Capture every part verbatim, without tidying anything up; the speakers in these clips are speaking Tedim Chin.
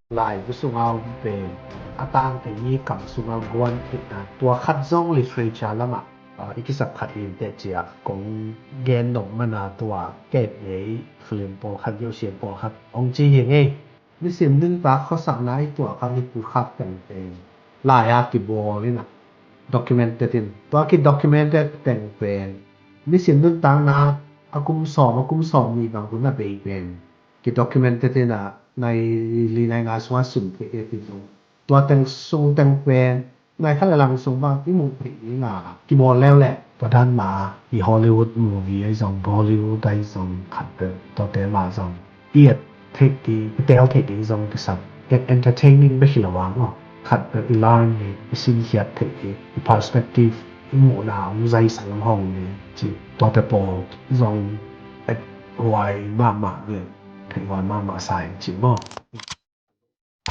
Laibu sunga om pen a tangte i kam sunga guan theihna tua khat zong literature lamah i kisap khat in teh ciah kong gen nop mana tua kem ei film pawlkhat, yosia pawlkhat ong ci hi ngei. Nisim nuntak khuasakna i tuah kha hi pu khak teng pen lai a kibawl ina documented in tua ki documented teng pen nisim nuntakna a kum sawm a kum sawm ni bang hun a bei pen ki documented ina nai li nai nga sunga sun pe e pi zong tua teng sung teng pen nai khat a lang sung bang i muh pe i nga kibawl leu leh tua dan ma i Hollywood movie ai zong Bollywood ai zong khat pe tua te ma zong i et theih ding, i tel theih ding zong kisam. Entertaining bek hi lo a maw, khat peuh i learn hi, i sinkhiat theih hi, i perspective, i muhna hong zaisak hong hong hi ci. Tuate pawl zong et huai mahmah ve, theih huai mahmah sa hi ci maw.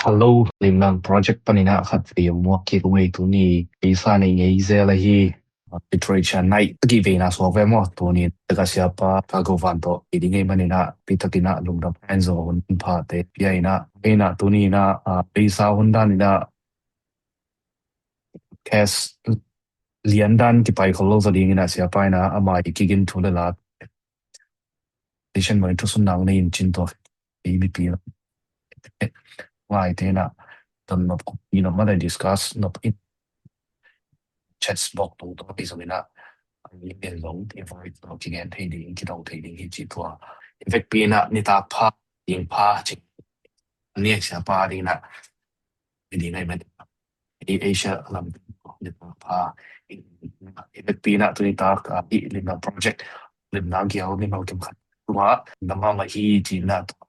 Hello, Limlang Project paninah khat vei muak kik ung ei. Tuni ei sa nei ngei zel ahi. Literature night a kihveina suak ve maw? Tuni taka siapa ka govan tawh i ding ei maninah pitakinah lungdam en zo hun phate pia inah. Inah tuni inah a, pisa hun dan inah case lian dan kipai khol lo za ding inah siapa inah ama i kigin thu le la. Station mai thusun nang nei in cin tua. Ei mipi ngai te na ton nop kupi nop ma dai discuss nop in chess bok tung tua pi zong ina. Ni pen zong invite tua kigen thei ding, kidong thei ding hi ci tua. Invite pi na ni ta pha ding pha ci. Ni sia pa ding na. Ni ding ngai man. I Asia lam ni ta pha. Invite pi na tu ni ta ka i lim na project. Lim na gial ni mau kim khat. Tua na ma ma hi ci na tua.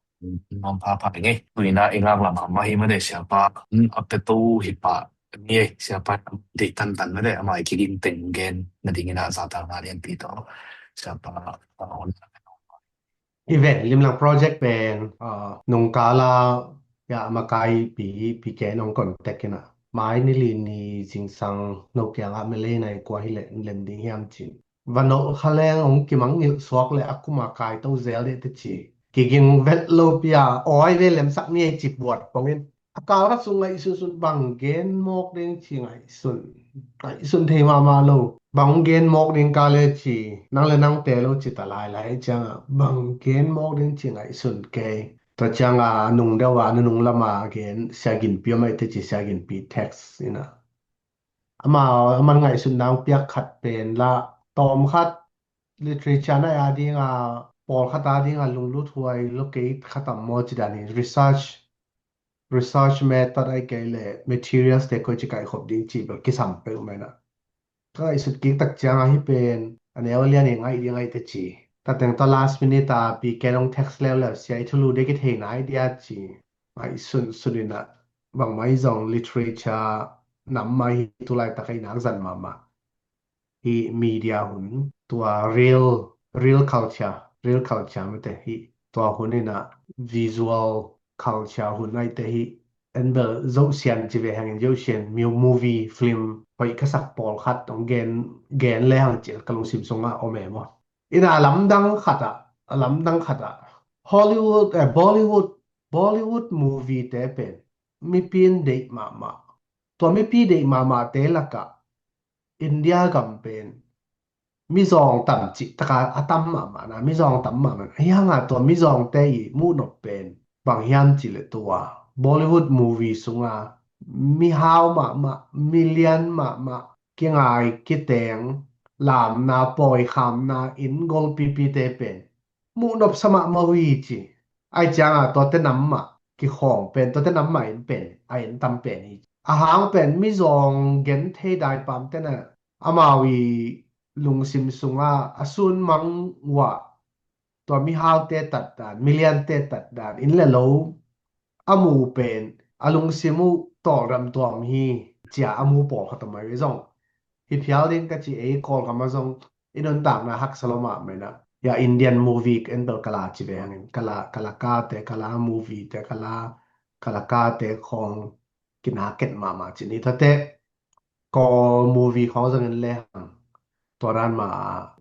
Nuam pha pha ngei. Tuni na i ngak lam a mah hi mah de siapa. A petu hi pa. Ngei siapa dei tan tan mah de ama i kigin teng gen na ding ina za ta na lian pi to. Siapa a hon. Event Limlang Project pen nungkala ya makai pi pi ke nong contact ina. Mai ni li ni zingsang no kiang a mele nai kua hi le lem ding hiam cin. Vano khaleng ong kimang ngil suak le a kuma kai to zel de te ci. Kiging vet lo pia oi ve lemsak ni ei ci buat pongin. A kal khat sung ngaihsun sun bang gen mawk ding ci ngaihsun. Ngaihsun thei mahmah lo. Bang gen mawk ding ka le ci. Nang le nang te lo ci ta lai lai cianga. Bang gen mawk ding ci ngaihsun kei. Tua cianga nung deuh a nunung lama gen siagin pi om ai te ci siagin pi text ina. Ama aman ngaihsutna hong piak khat pen la tawm khat literature na a dinga pawl khat a dinga lunglut huai locate khat am maw ci dan hi research research method ai kei le materials te koi ci kaihkhop ding ci bel kisam peuh mai na. Ka ngaihsut kik tak cianga hi pen a neu a lian hi ngaih ding ngaih te ci. Tateng ta last minute a pi ken hong text leuleu sia i thulu dek i thei nai dia ci. Ngaihsun sun ina bangmai zong literature nam mai hi tulai tak a i nak zan mahmah. Hi media hun tua real real culture real culture mate hi tua hun ina visual culture hun aite hi en bel zosian ci ve hangin zosian mu movie film hoih ka sak pawl khat ong gen gen le hang cil ka lungsim sunga om e maw. Ina lamdang khat ah a lamdang khat ah Hollywood eh, Bollywood Bollywood movie te pen mipi in deih mahmah. Tua mipi deih mahmah te lakah India gam pen mizawng tam cih taka a tam mahmah na mizawng tam mahmah na hianga tua mizawngte i muhnop pen bang hiam cih le tua Bollywood movie sunga mihau mahmah milian mahmah kingai kiteng lamna pawikhamna in golpipite pen muhnop sa mahmah uh hi ci. Ai cianga tuate nam mah kikhawng pen tuate nam mah in pen a in tam pen hi. A hang pen mizawng gen thei dai pam tena amau i lungsim sunga a sun mang uh ah tua mihaute tat dan miliante tat dan in le lo a mu pen a lungsim uh tawlram tuam hi cia a mu pawl khat a mai zong hi phial ding ka ci ei Kawlgam a zong i nuntakna haksa lo mahmah ina. Ya Indian movie en bel kala ci ve hangin kala kala kate kala movie te kala kala kate khawng kina ket mahmah ci ni tate. Kawl movie khawng zangin le hang tua dan ma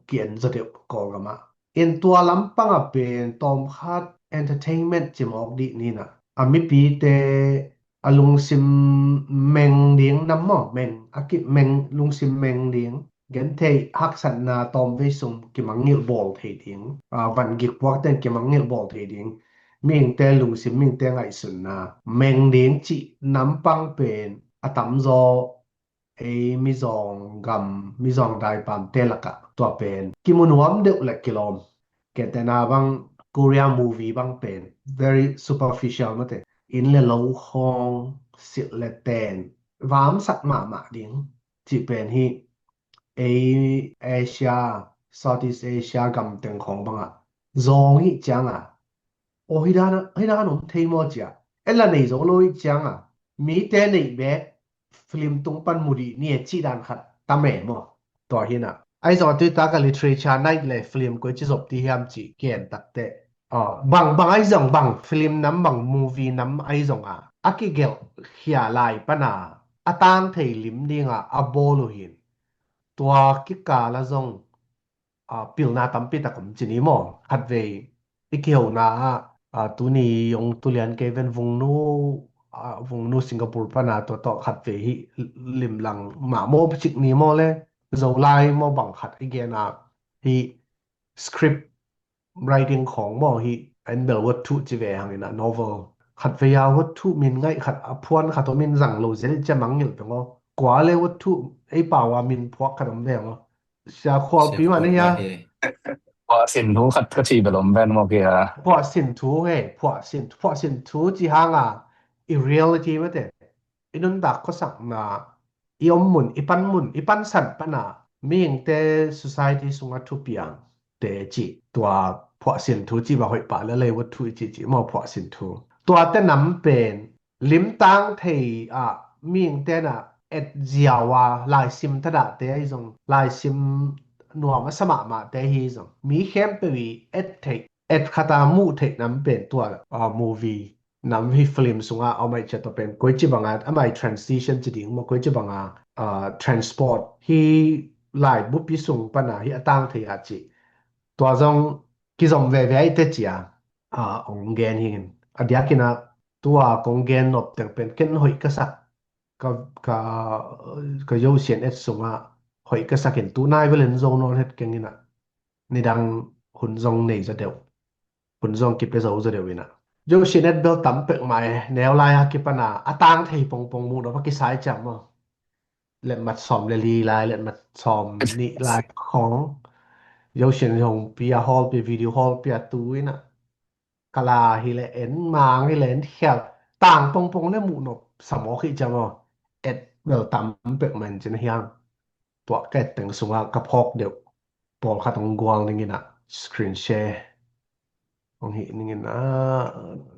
ki en zaw deuh Kawlgam ah. In tua lampang a pen tawm khat entertainment ci mawk dih nina. a mipite a lungsim meng ding nam maw, meng a ki meng, lungsim meng ding, gentheih haksatna tawmvei sung kimangngilh bawl thei ding, a, van gik puakten kimangngilh bawl thei ding, mihingte lungsim, mihingte ngaihsutna meng ding cih nampang pen a tamzaw ei mizawng gam, mizawng daipamte lakah tua pen kimu nuam deuh le kilawm. Kentena bang Korea movie bang pen very superficial mate. Inn le lo khawng, silh le ten, vamsak mahmah ding cih pen hi ei Asia, Southeast Asia gam teng khawng bangah zawng hi cianga, aw, hi dan, hi dan om thei maw cia, ella nei zo lo hi cianga, mite neih bek film tung pan mu dih ni e cih dan khat tam e maw. Tua hi na, ahi zong a tuita ka literature night le film koi ci zop ti hiam cih ken takte, a, bang, bang ahi zong bang film nam, bang movie nam ahi zong a, a kigelh khia lai pana a tang thei lim dinga a bawl uh hin, tua kikala zong, a, pilna tampi tak om ci ni maw. Khatvei i kihona ah, a, tuni yong tulian kei ven Vungnu, a, Vungnu Singapore pana tua tawh khatvei hi limlang mah maw, pacik ni maw le, Zolai maw bang khat i gen a, hi script writing khawng maw hi, en bel wot thuh ci ve hangin a novel. Khatvei a wot thuh min ngaih khat a phuan khat om in zang lo zel cia mangngilh peng aw. Kua le wot thuh ei pau a min phuak khat om ve aw. Sia Khualpi mah na hia. Phuah sin thu khat ka ci bel om ven maw kia. Phuah sin thu he, phuah sin, phuah sin thu ci hanga i reality mate, i nuntak khuasakna, i om mun, i pan mun, i pansan pana mihingte society sunga thupiang te ci, tua phuah sin thu ci ba hoih pah le lei wot thu i ci ci maw, phuah sin thu. Tua te nam pen limtang thei ah mihingte na et ziau a, laisim thadahte ahi zong, laisim nuam a sa mahmahte hi zong, mi khempeuh i et theih, et khata muh theih nam pen tua, a, movie nam hi film sunga a om ai cia tua pen koi ci banga, a mai transition ci ding maw, koi ci banga, a, transport hi laibupi sung pana hi a tang thei a ci. Tua zong kizom veve ai te cia, a, ong gen hi. A diakin a tua kong gen nop teng pen ken hoih ka sak, ka, ka, ka Yosian et sunga hoih ka sakin tu nai velen zo nawn het keng ina. Nidang hun zong nei za deuh. Hun zong kipe zo za deuh ina. Yosian et bel tam pek mai, neu lai a kipana a tang thei pongpong mu nop a kisai ciam maw. Letmat sawm le li lai, letmat sawm nih lai khawng. Yosian hong pia hawlpi, video hawlpi a tu ina. Kala hi le en, mang hi le en, khial tang pongpong le muh nop samawk hi ciam aw. Et bel tam pek man cin hiang. Tuah ka et teng sunga ka phawk deuh. Pawlkhat hong gual ning ina, screen share hong hi ning ina,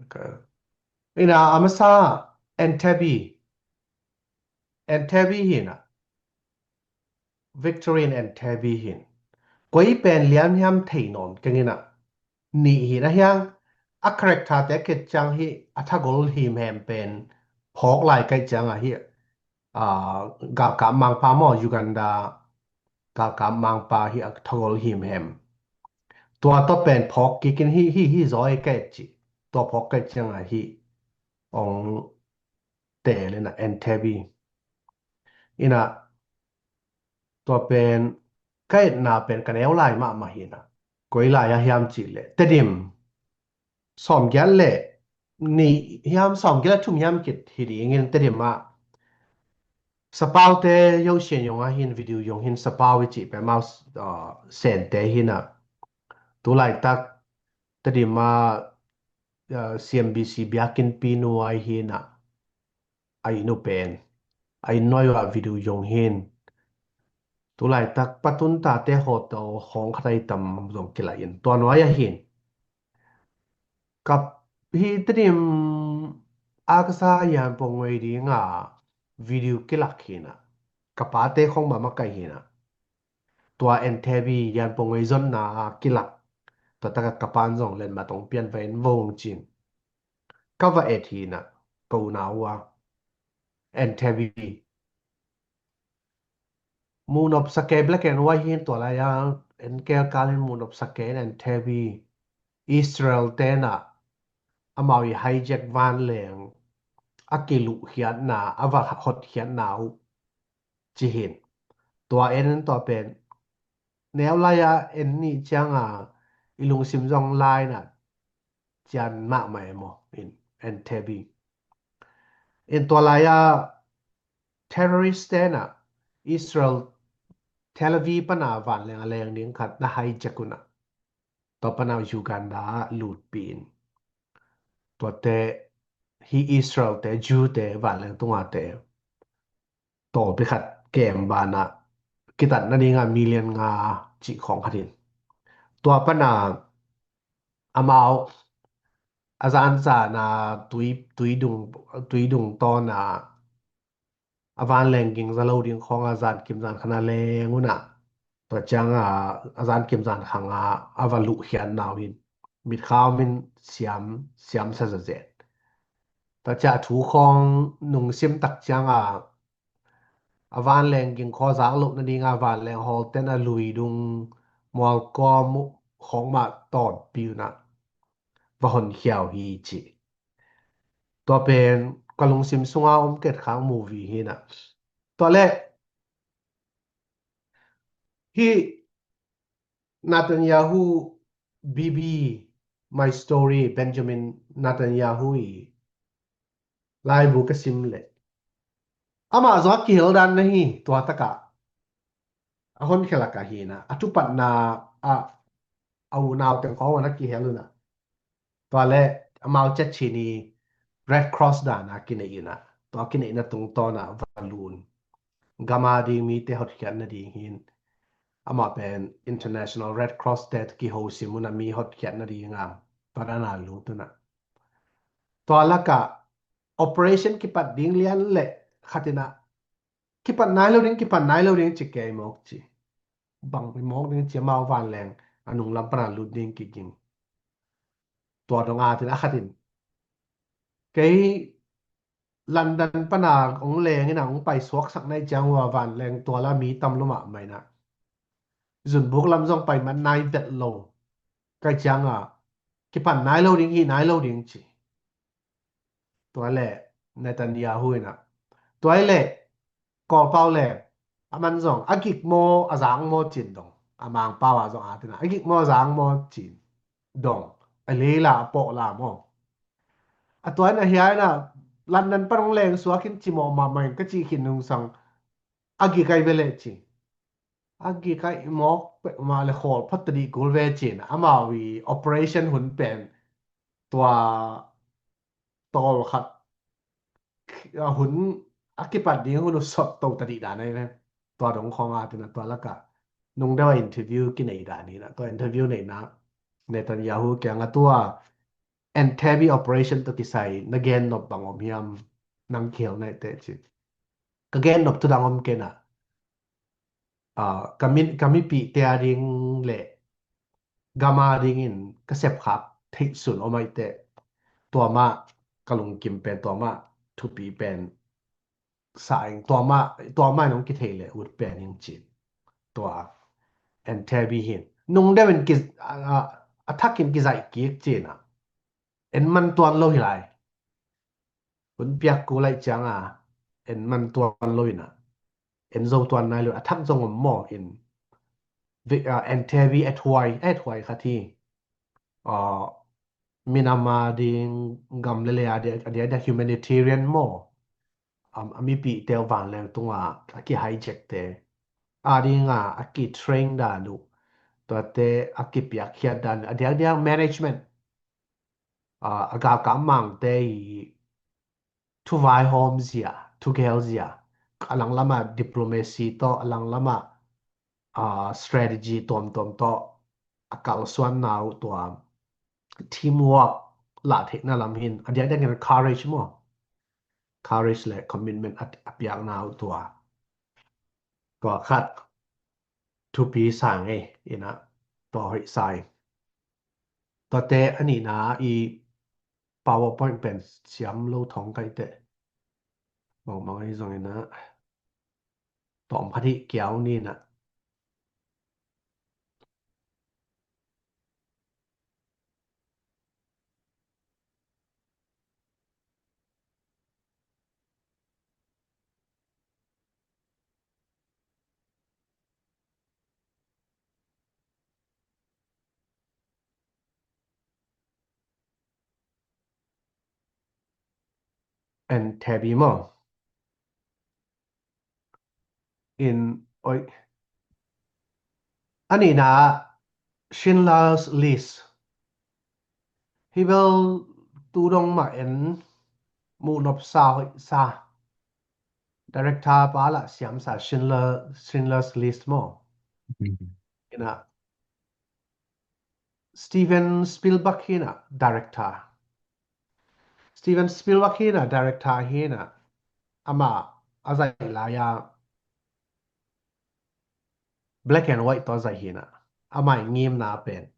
ka, ina a masa Entebbe. Entebbe hi na. Victorian Entebbe hin. Koi pen liam hiam thei nawn keng ina. Nih hi na hiang a character te kit ciang hi a thagol himhem pen phawk lai kai ciang a hi, a, galkap mangpa maw, Uganda galkap mangpa hi a thagol himhem. Tua tawh pen phawk kikin hi, hi, hi zaw e ka et ci. Tua phawk kai ciang a hi ong te le na Entebbe. Ina tua pen ka etna pen ka neu lai mahmah hi na. Koi lai a hiam ci le Tedim sawmgiat le nih hiam, sawmgiat le thum hiam kit hi dingin Tedim ah Sapaute Yosian yong a hin video yong hin Sapau i ci pe mau, a, Sente hi na. Tu laitak Tedim a, a, C M B C biakin pinu ai hi na. A inn uh pen a inn nuai uh a video yong hin. Tu laitak patun tate hotel hong khat ai tam zong kila in tua nuai a hin. Ka hi Tedim a ka sa yan pongoi dinga video kilak hi na. Ka pate khong mama kai hi na. Tua Entebbe yan pongoi zonna a kilak. Tua taka ka pan zong len matong pian va en vong cin. Ka va et hi na, ka unau a. Entebbe. Muhnop sake black and white hin tua lai a, en kel kalin muhnop sake Entebbe. Israel tena amau i hijack vanleng a kiluhkhiatna, a va hotkhiatna uh ci hi in. Tua en in tua pen neu lai-a en nih cianga i lungsim zong lai-in a cian mahmah e maw in, Entebbe. In tua lai-a terrorist te in a Israel Tel Aviv pana vanleng a leng ding khat na hijack un a, tua pana Uganda ah lutpih in. Tuate hi Israel te, Jew te, vanleng tunga te tawlpi khat kem banah kitat nadinga million nga cih khawng khat in. Tua pana amau a zan zana tui, tuidung, tuidung tawna a vanleng ging za lo ding khawng a zan kim zan khana leng un a, tua cianga a zan kim zan khanga a va luhkhiatna uh in mitkhau min siam, siam sa zazet. Tua cia thu khawng nungsim tak cianga a vanleng ging khaw zak loh nadinga vanleng hawlten a luidung mualkawm uh khawng mah tawnpi un a va honkhia uh hi ci. Tua pen ka lungsim sunga om ket khang movie hi in a. Tua leh hi Netanyahu, Bibi, My Story, Benjamin Netanyahu i laibu ka sim leh amah zong a kihel dan na hi, tua takah a honkhia lakah hi in a, a thupatna ah a unau teng khawng a na kihel un a. Tua leh amau ciat chin i Red Cross dana kineih in a, tua kineihna tungtawna va lun. Gama ding mite hotkhiat nading hi in, amah pen International Red Cross te kiho sim un a, mi hotkhiat nadinga tua dana lut un a. Tua lakah operation kipat ding lian leh khat in a kipat nai lo ding, kipat nai lo ding ci kei mawk ci. Bang i mawk ding ci, amau vanleng a nunglam pana lut ding kiging. Tua dong a tin a khat in kei London pana hong leng in a hong pai suaksak nai ciang ua vanleng tua la mi tam lo mahmah in a. Zunbuk lam zong pai man nai vet lo. Kai cianga kipan nai lo ding, hi nai lo ding ci. Tua leh Netanyahu in a, tua leh Kawlpau leh a man zong a gik maw, a zang maw cin dong, a Mangpau a zong a tin a, a gik maw, a zang maw cin dong, a leila a pawh la maw. A tua in a hia in a London pan hong leng suak in ci mawh mahmah in ka cih khin nungsang a gik ai ve leh ci. A gik ai mawk peuhmah le khawl phat ta dih kul ve cin, amau i operation hun pen tua tawl khat a hun a kipat ding hun uh sot to ta dih dan ai ve. Tua dong khawng a tin a tua lakah nung deuh a interview kinei dan in a, tua interview neihna Netanyahu kiang a tua Entebbe operation tawh kisai na gen nop bang om hiam, nang kihel naite ci. Ka gen nop tu dang om kei in a, ah, ka mi, ka mipihte a ding le gam a dingin ka sepkhak theih sun om aih teh tua mah ka lungkim pen, tua mah thupi pen sa ing, tua mah, tua mah in hong kithei le ut pen ing cin. Tua Entebbe hin nung deuh in ki, a, a, a thak in kizaih kik cin a, en man tuan lo hi lai. Hun piak kul aih ciang a en man tuan lo in a, en zo tuan nai lo in a, thak zong om maw in, vi-, a, Entebbe a thuai, a thuai khat hi. A, minam a ding, gam le le a ding, a ding, a ding humanitarian maw. A, a mipihte uh vanleng tunga a ki hijack te a dinga a ki train dan uh, tuate a kipiakkhiat dan uh, a diakdiak management, a, a galkap mangte i thuvaihawm zia, thugel zia, a langlama diplomacy tawh, a langlama, a, strategy tuamtuam tawh a kalsuanna uh tua teamwork lah theihna lam hin a diakdiakin courage maw, courage le commitment a, a piakna uh tua, tua khat thupi sa ngei in a, tua hoih sa ing. Tuate a nihna i PowerPoint pen siam lo thong kai teh. Bangmang ahi zongin a tawm khat hi kiau ni in a. and Tabby maw. In, oi. A nihna, Schindler's List. Hi bel tu dong mah en muh nopsa hoihsa. Director pa lah siamsa Schindler, Schindler's List maw. Ina, Steven Spielberg hi na director. Steven Spielberg hi na director hi na, ama a zaih lai-a black and white tawh a zaih hi na, ama i ngimna pen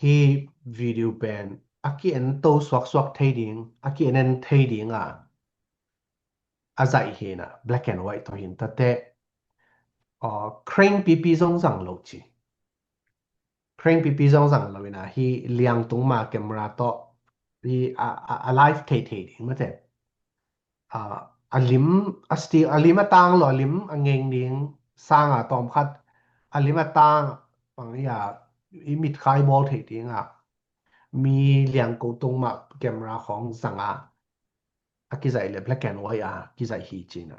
hi video pen a ki-en to suaksuak thei ding, a ki-en en thei ding a a zaih hi na, black and white tawh hi na, tate, uh, crane pipi zong zang lo ci. Crane pipi zong zang lo ina, hi liangtung ma camera tawh hi a, a, a live thei thei ding mate. Uh, a lim a sti a lim a tang lo, a lim a ngeng ding sanga tawm khat, a lim a tang pang hi a, i mit khai bawl thei ding a, mi liangko tung ma camera khawng zang a, a kizaih le black and white a kizaih hi ci na.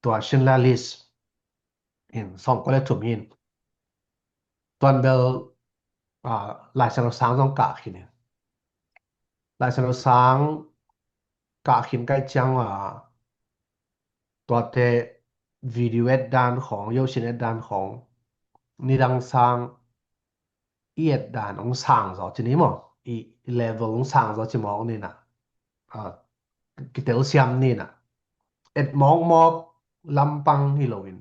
Tua Schindler List in sawmkua le thum in tuan bel, ah, Laisiangtho sang zong kah khin in. Laisiangtho sang kah khin kai ciang a tuate video et dan khawng, yosin et dan khawng, nidang sang i et dan hong sang zaw ci ni maw, i level hong sang zaw ci mawk ni na. Ah, kitel siam ni na. Et mawkmawk lampang hi loin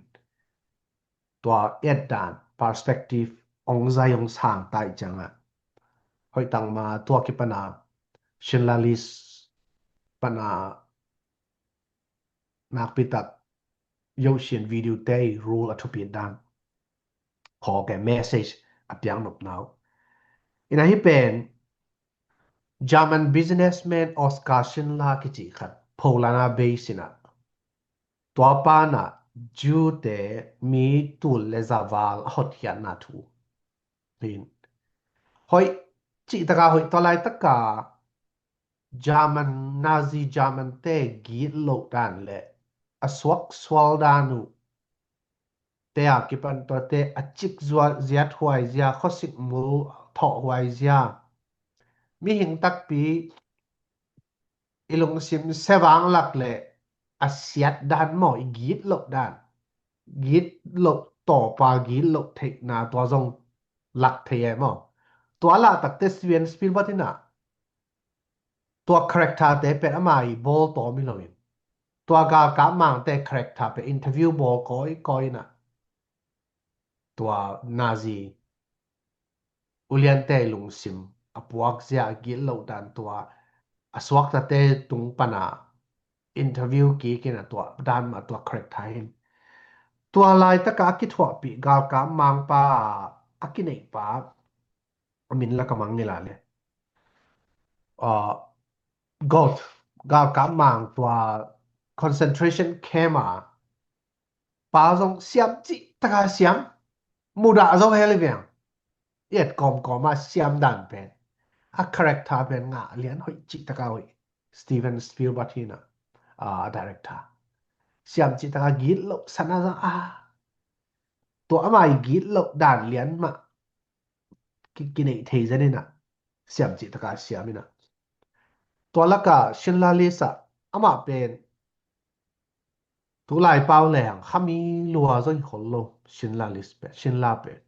tua et dan perspective hong zai hong sang tai ciang a, hoih tang ma tua kipana Schindler List pana nakpi tak yosin video te i role a thupi dan khawng e message a piang nop nau. Ina hi pen German businessman Oskar Schindler kici khat Poland a base ina, tua pana Jew te mi tul le zaval a hotkhiatna thu hin, hoih cih taka hoih tua lai taka German, Nazi German te gitloh dan le a suaksual dan uh te a kipan tuate a cik ziat huai zia, khosik mul thawh huai zia, mihing takpi i lungsim sevang lak le a siat dan maw, i gitloh dan, gitloh tawpa gitloh theihna tua zong lak thei e maw. Tua lah takte Steven Spielberg ina tua character te pen ama i bawl tawm hi loin, tua galkap mangte character pen interview bawl kawikawi ina, tua Nazi uliante lungsim a puak zia, a gitloh dan tua, a suaktate tung pana interview kik ina tua dan ma tua character hin. Tua laitaka a kithuahpih galkap mangpa a kineihpa a min laka mang nila le, ah, Goethe, galkap mang tua concentration camp a pa zong siam cih taka siam, mudah zo hel i veng. I et kawmkawm a siam dan pen, a character pen ngah lian hoih cih taka hoih. Steven Spielberg hi na, ah, director. Siam cih taka gitloh sana zong a, tua ama i gitloh dan lian mah ki, kineih thei zen ina, siam cih taka siam ina. Tua laka Schindler List ah amah pen tulai pau leng khami lua zong hi khol lo. Schindler List pen, Schindler pen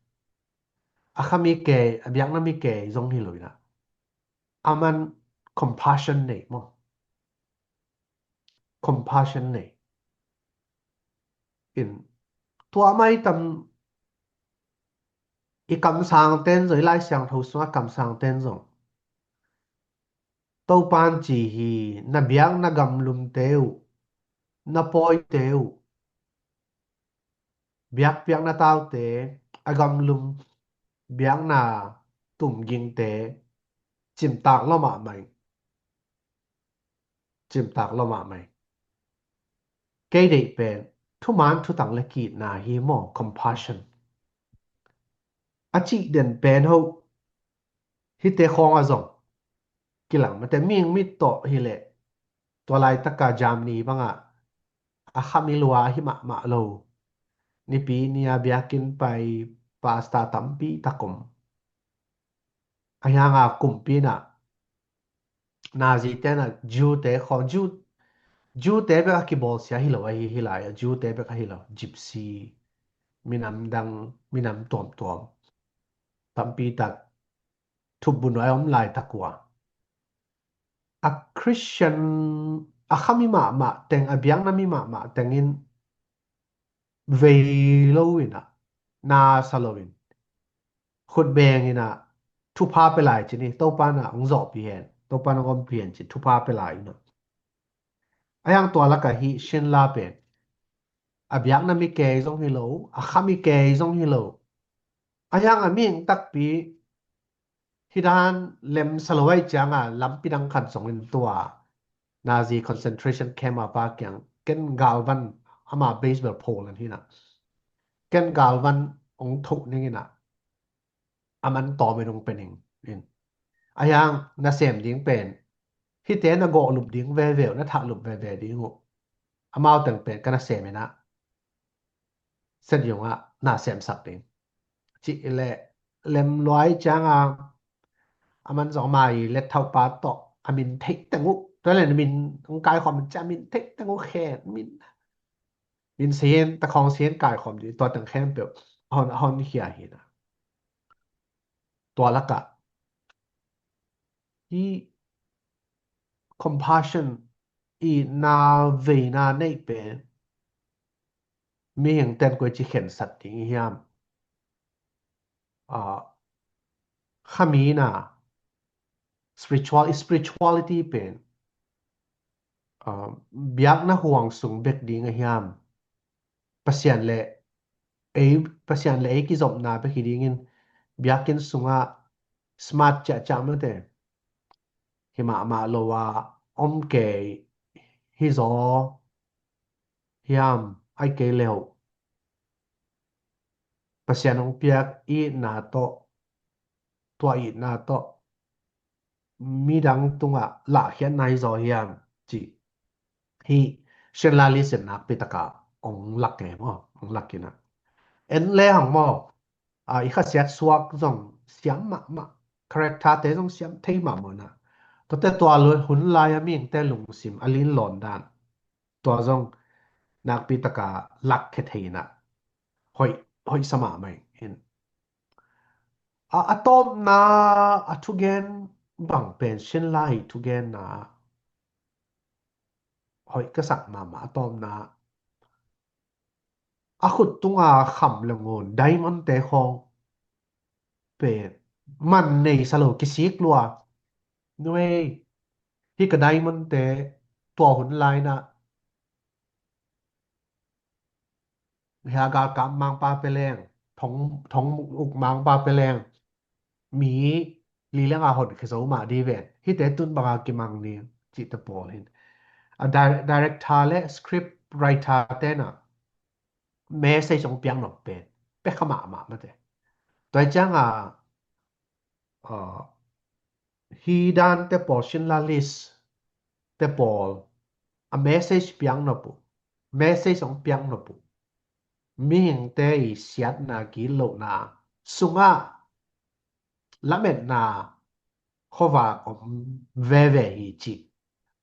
a khami kei, a biakna mi kei zong hi lo ina, aman compassion nei maw. Compassion nei in, tua mai tam i kamsang ten zong, i Lai Siangtho sunga kamsang ten zong Topan ci hi, na biak na gamlumte uh, na pawite uh, biakpiakna taute, a gamlum biakna tumgingte cimtak lua mahmah ing. Cimtak lua mahmah ing. Kei deih pen thuman thutang le kitna hi maw, compassion. A cih den pen ho hite khawng a zong kilang mate, mihing mit tawh hileh Tua laitaka Germany bangah a khami lua ahi mahmah lo. Nipi ni-a biakinn pai pastor tampi tak om. Ahi hanga kumpi inah Nazi tenah Jew te khawng, Jew, Jew te bek a kibawlsia hi lo ahi, hi lai a Jew te bek ahi lo. Gypsy, minam dang, minam tuamtuam tampi tak thupbu nuai a om laitak uh a, a Christian, a khami mahmah teng, a biakna mi mahmah tengin vei lo inah, na sa lo in, khut beng inah thupha pia lai ci ni. Topa na hong zawhpih hen, Topa na hong ompih hen ci, thupha pia lai inah. Ahi hang tua lakah hih Schindler pen a biakna mi kei zong hi lo, a khami kei zong hi lo. Ahi hang a mihing takpi hih dan lemsa lo ahih cianga lampi dang khat zongin tua Nazi concentration camp a pa kiang ken galvan, ama baseball pole an hi inah, ken galvan hong thoh ning inah, a man tawmin hong pia ning in. Ahi hang nasem ding pen hihte na gawhlup ding veve uh, na thahlup veve ding uh, amau teng pen ka nasem inah set yungah na semsak ding. Cih leh lem lua ahih cianga a man zong ama i let thaupa tawh a min theih teng uh, tua leh na min hong kaikhawm in ci a min theih teng uh khen, min, min sien, takhawng sien kaikhawm ding, tua teng khempeuh a hon, a honkhia hi inah. Tua lakah hih compassion, itna veina neih pen mihing ten koi ci khensat ding i hiam? Ah, khamina spiritual, spirituality pen, ah, biakna huang sung bek ding a hiam? Pasian le ei, Pasian le ei kizopna bek hi dingin biakinn sungah smart ciahciah mate hi mahmah lo a om kei hi zaw hiam? Ai kei leuh Pasian hong piak itna tawh, tua itna tawh midang tungah lahkhiatna hi zaw hiam cih hih Schindler List in nakpi taka hong lak e maw, hong lak inah. En le hang maw, a, i khasiat suak zong siam mahmah, character te zong siam thei mahmah inah. Tuate tua hun lai a mihingte lungsim a linlawn dan, tua zong nakpi taka lakkhia thei inah hoih, hoih sa mahmah in. A, a tawpna, a thugen bang pen Schindler i thugenna hoih ka sak mahmah. A tawpna, a khut tunga kham le ngun diamond te khawng pen man nei sa lo, kisik lua. Nuei, hih ka diamond te tua hun lai inah hia galkap mangpa pia leng, thong, thong uk mangpa pia leng, mi li leng a hon khia zo mah di ven. Hihte tun banga kimang ni cihte pawl hin. A di-, director le script writer tenah message hong piak nop pen pia kha mahmah mate. Tua cianga, ah, hi dan te pawl, Schindler List te pawl, a message piak nop uh, message hong piak nop uh, mihingte i siatna, gitlohna sungah lametna khuavak om veve hi cih.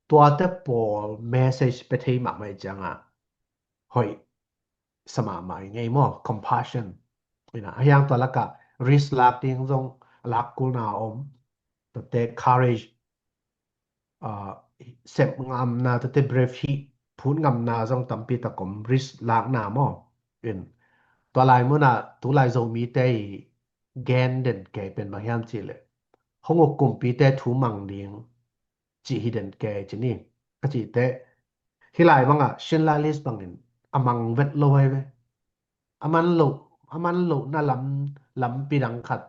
Tuate pawl message pia thei mahmah i cianga hoih sa mahmah i ngei maw, compassion. Inah, a hiang tua lakah risk lak ding zong a lak kulna om. Tuate courage, ah, sep ngamna, tuate brave hih phut ngamna zong tampi tak om, risk lakna maw. In, tua lai munah tulai Zomite i gen den kei pen bang hiam cihleh, hong uk kumpite thu mang ding cih hi den kei ci ni. Ka cihte, hih lai bangah Schindler List bangin a mang vet lo ahi ve. A man loh, a man lohna lam, lampi dang khat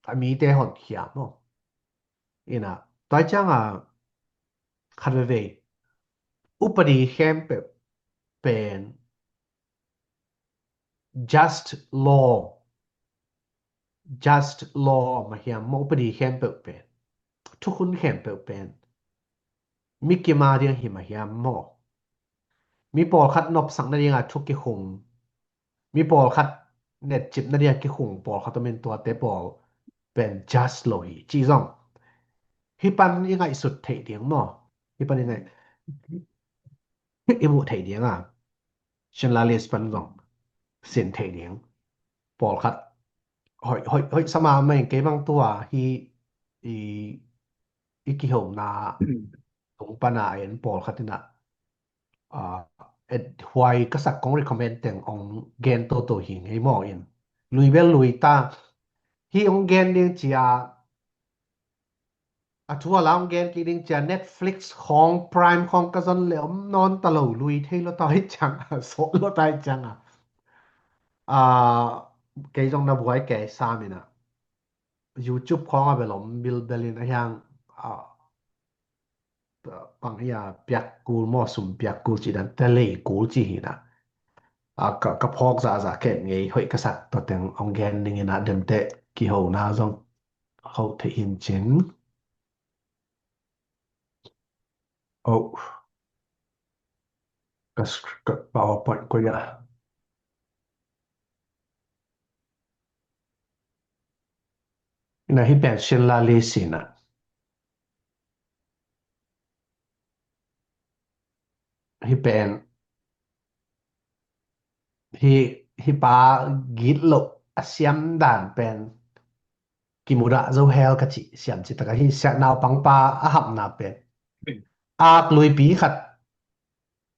a mite honkhia maw. Inah, tua cianga khat veve, upadi khempeuh pen just law, just law mah hiam maw, upadi khempeuh pen, thukhun khempeuh pen mi kim a ding hi mah hiam maw? Mi pawlkhat nopsak nadinga thu kikhung, mi pawlkhat netcip nadinga kikhung pawlkhat om in, tuate pawl pen just lo hi ci zong hi pan i ngaihsut theih ding maw? Hi pan i ngaih i muh theih ding a, Schindler List pan zong sin theih ding. Pawlkhat hoih hoih hoih sama mah in, kei bang tua hi i i kihona tung pana en pawlkhat ina, ah, et huai ka sak kong recommend teng ong gen toto hi ngei maw in. Lui bel lui ta, hi ong gen ding cia, a thu a la ong gen kik ding cia, Netflix khong Prime khong ka zon le om nawn ta lo, lui thei lo ta hi ciang a, sawt lo ta hi ciang a, ah, kei zong na buai kei sam ina, YouTube khong a bel om bilbel in a hiang, ah, bang ia piak kul maw, sum piak kul ci dan te lei kul ci hi na. A ka, ka phawk zahzah kei ngei, hoih ka sak tua teng ong gen ning ina, dem te kihona zong ho thei hin cin. Oh. Ka sc-, ka PowerPoint ko ia. Ina hi pen Schindler List ina. Hi pen hi, hi pa gitloh a siam dan pen kimudah zo hel ka cih siam cih taka hi, siak naupangpa a hapna pen ak luipi khat,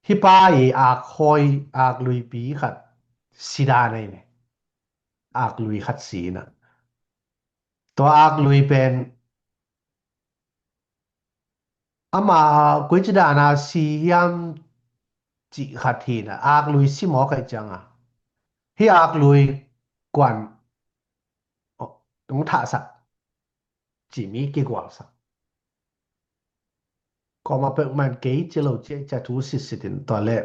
hi pa i ak hawi, ak luipi khat si dan ei ne. Ak lui khat si ina, tua ak lui pen ama koi ci dana si hiam cih khat hi na, ak lui si mawk ai cianga, hi ak lui kuan ong thahsak ci mi kigualsak. Koma pek man kei ci lo ci, cia thu sitsit in tua le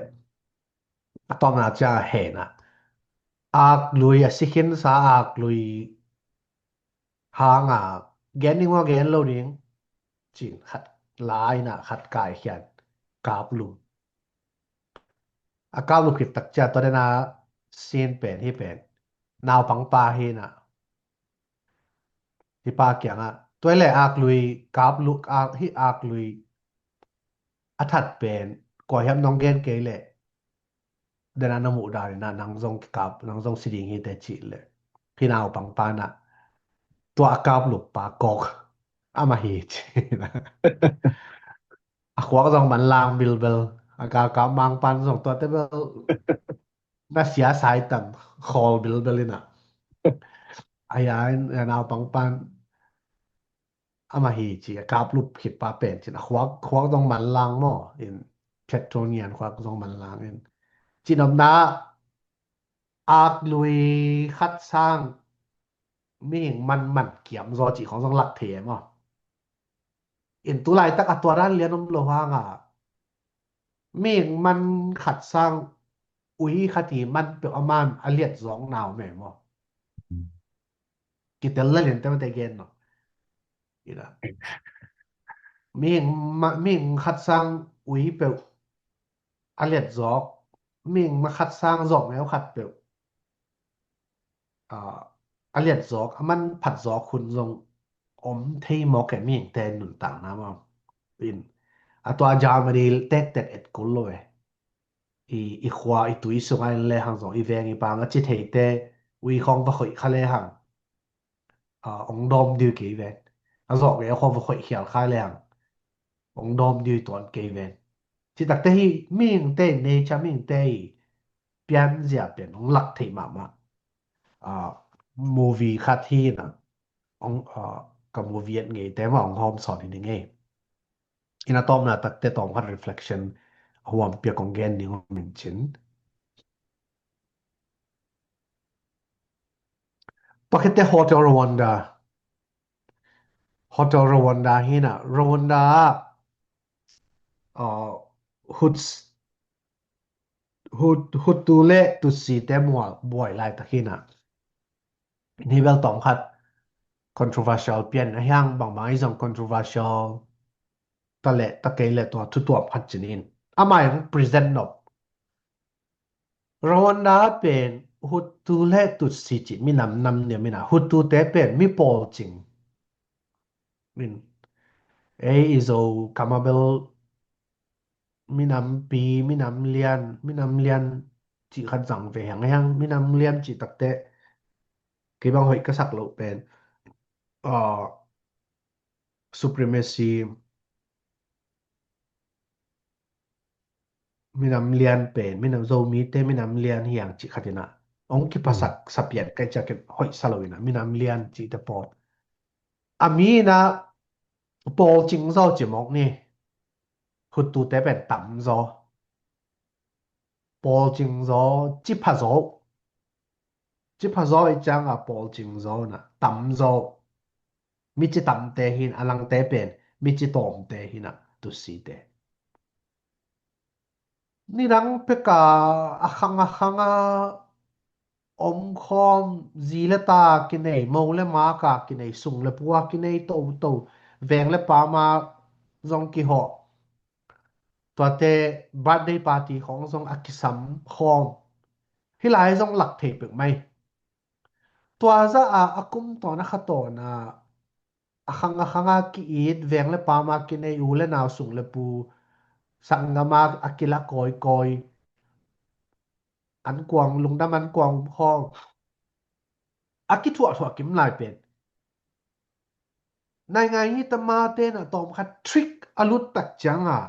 a tawmna cia hena, ak lui a si khinsa ak lui hanga gen ding ua gen lo ding cin khat lai na khat kai khian kap lum. A kap lum khit tak cia tua dena sin pen hi pen naupangpa hi na, hi pa kianga, tua le ak lui kap luk, ak, hi ak lui a that pen kua hiam nong gen kei le dena na muh dan ina nang zong kikap, nang zong si ding hi te cih le, hi naupangpa na tua a kap luk pa kok ama hi ci na. A khuak zong manlang bilbel, a galkap mangpan zong tuate bel na sia saitan khawl bilbel ina. Aya in, a naupangpan ama hi ci, a kap lup khit pa pen cin, a khuak, khuak zong manlang maw in, Petronian khuak zong manlang in. Cin omna ak lui khat sang mihing man man kiam zaw cih khong zong lak thei e maw? In tu laitak a tua dan lian om lo hanga mihing man khat sang ui khat i man peuh a man a liat zawk nau me maw? Kitel la lian te mate gen no. Ina. Mihing ma-, mihing khat sang ui peuh a liat zawk, mihing ma khat sang zawk meu khat peuh, ah, a liat zawk, a man phat zawk hun zong om thei mawk e, mihingte nuntakna mah. In, a tua Germany tektek et kul lo e. I, i khua, i tui sunga in le hang zong, i veng i pang a ci theite ui khong va khoih kha le hang, ah, ong dawm dui kei ven. A zawk e a khong va khoih khial kha le hang ong dawm dui tuan kei ven. Ci takte hi, mihingte nature, mihingte i pianzia pen ong lak thei mahmah. Ah, movie khat hi na, ong, ah, ka movie et ngeite mah ong hawm sawn hi ni ngei. Ina tawmna takte tawm khat reflection a huam piak kong gen ding om in cin. Pakhiate Hotel Rwanda. Hotel Rwanda hi na, Rwanda, uh, Huts-, Hut-, Hutu le Tutsi te mual buai laitak hi na. Ni bel tawm khat controversial pian a hiang, bangmah i zong controversial ta leh ta kei leh tua thu tuam khat ci ni in. Amah in present nop. Rwanda pen Hutu le Tutsi cih minam nam niam in a, Hutute pen mi pawlcing. Min, ei i Zo kamabel minampi, minam lian, minam lian cih khat zang ve hiang hiang, minam lian cih takte kei bang hoih ka sak loh pen, ah, supremacy, minam lian pen, minam Zomite minam lian hiang cih khat in a, hong kiphasak sapian kai ciakin hoih sa lo in a, minam lian cihte pawl. A mi in a pawlcing zaw ci mawk ni. Hutute pen tam zaw. Pawlcing zaw, ci pha zaw. Ci pha zaw i ciang a pawlcing zaw na, tam zaw. Mi ci tamte hi in a, langte pen mi ci tawmte hi in a, Tutsite. Nidang pek a, a khang a khang a om khawm, zi le ta kinei, mo le mak a kinei, sung le pu a kinei toto, veng le pam a zong kihawh. Tuate birthday party khawng zong a kisam khawm. Hih lai zong lak thei pek mai. Tua zah a, a kum tawn a kha tawn a, a khang a khang a ki-it, veng le pam a kinei, u le nau, sung le pu, sanggam a, a kila kawikawi, an kuang, lungdam an kuang um khawng, a kithuahthuah kim lai pen. Naingai hi ta mate na tawm khat trick a lut tak ciang a,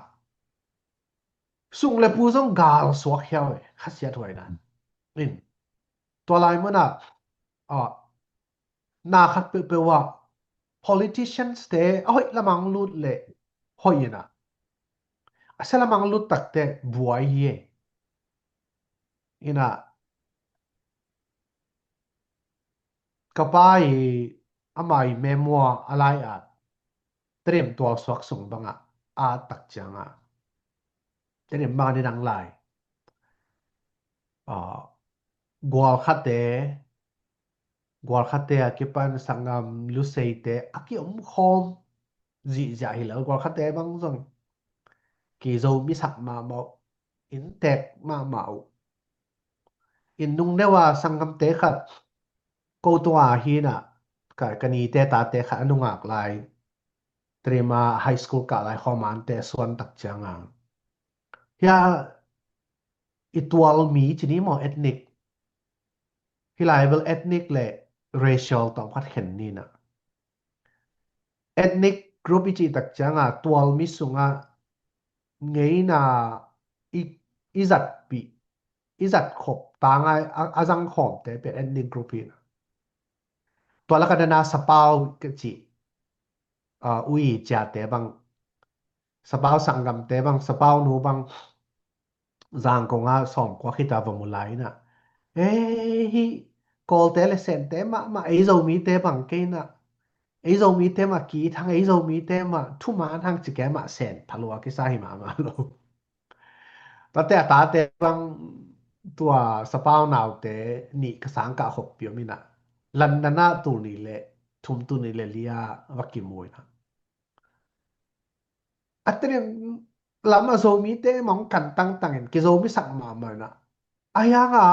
sung le pu zong gal suak hiau e, khasiat huai dan. In, tua lai mun a, a, na khat peuhpeuh ah politicians te a hoih lamang lut leh hoih in a, a sia lamang lut takte buai hi e. In a, ka pa i, ama i memoir a lai a, Tedim tualsuak sung bang a, a tak ciang a, Tedim bang a ni dang lai. Ah, gualkhate, gualkhate a kipan sanggam luseite a kiom khawm zihziah hi lo, gualkhate bang zong kizo misak mahmah uh, inntek mahmah uh. Inn nung deuh a sanggamte khat ko tung a hi in a, ka, ka nite tate khat a nungak lai, Tedim a high school kah lai khawm a ante suan tak ciang a, hia i tual mi ci ni maw, ethnic. Hih lai bel ethnic le racial tawm khat khen ni in a. Ethnic group i cih tak ciang a, tual mi sung a ngeina i, i zatpih, i zat khop tang a, a, a zang khawmte pen ethnic group hi in a. Tua lak a dan a Sapau ka cih, ah, ui ciate bang, Sapau sanggamte bang, Sapau nu bang, Zangkong a sawmkua khit a va mu lai in a, ei, hih Kawlte le Sente mahmah, ei Zomite bang kei in a, ei Zomite mah ki-it hang, ei Zomite mah thuman hang ci kei mah, Sen phalua kisa hi mahmah lo. Tate a tate bang, tua Sapau naute nih ka sang kah khoppi om in a, London ah tul nih le thum, tul nih le li a va kimu in a, a Tedim lam a Zomite mah hong kan tangtang in kizo misak mahmah in a. A hiang a,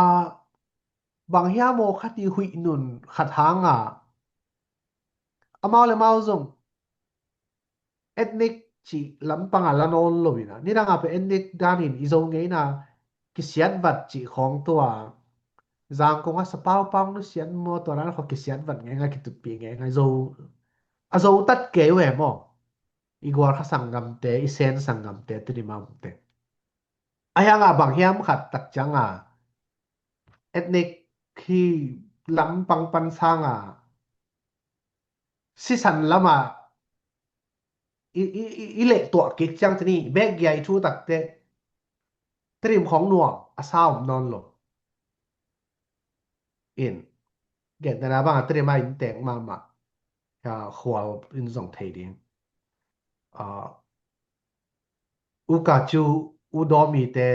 bang hiam aw khat i huih nun khat hang a, amau le mau zong ethnic cih lampang a la nawn lo in a, nidang a pen ethnic dan in i Zo ngeina kisiat vat cih khawng tua, Zangkong a Sapau pau nu siat maw, tua dan khawng kisiat vat ngeingai, kitutpih ngeingai, Zo, a Zo tat kei uh e maw. I gualkha sanggamte, i Sen sanggamte, Tedim a omte. A hiang a bang hiam khat tak ciang a, ethnic hi lampang pan sang a, sisan lam a i, i, i, i lehtuah kik ciang ci ni, bek giai thu takte, Tedim khawng nuam a sa om nawn lo. In, gentehna bang a Tedim a inntek mahmah, a, khual in zong thei ding. A, U Kacu, U Dawmi te,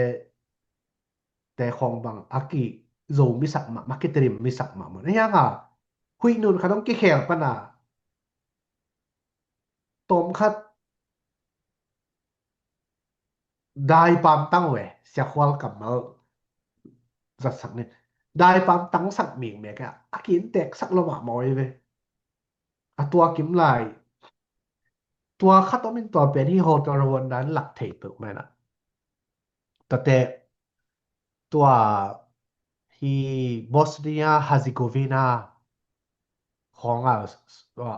te khawng bang a kizo misak mahmah, kitedim misak mahmah. Na hiang a, huih nun khat hong kikhel pan a, tawm khat Daipam tang uh e, siakhual kammal zatsak ni. Daipam tangsak mikmek a, a kiinteksak lo mahmah uh hi ve. A tua kim lai, tua khat om in tua pen hi Hotel Rwanda in lak thei peuh mai na. Tate tua hi Bosnia Herzegovina khawng a,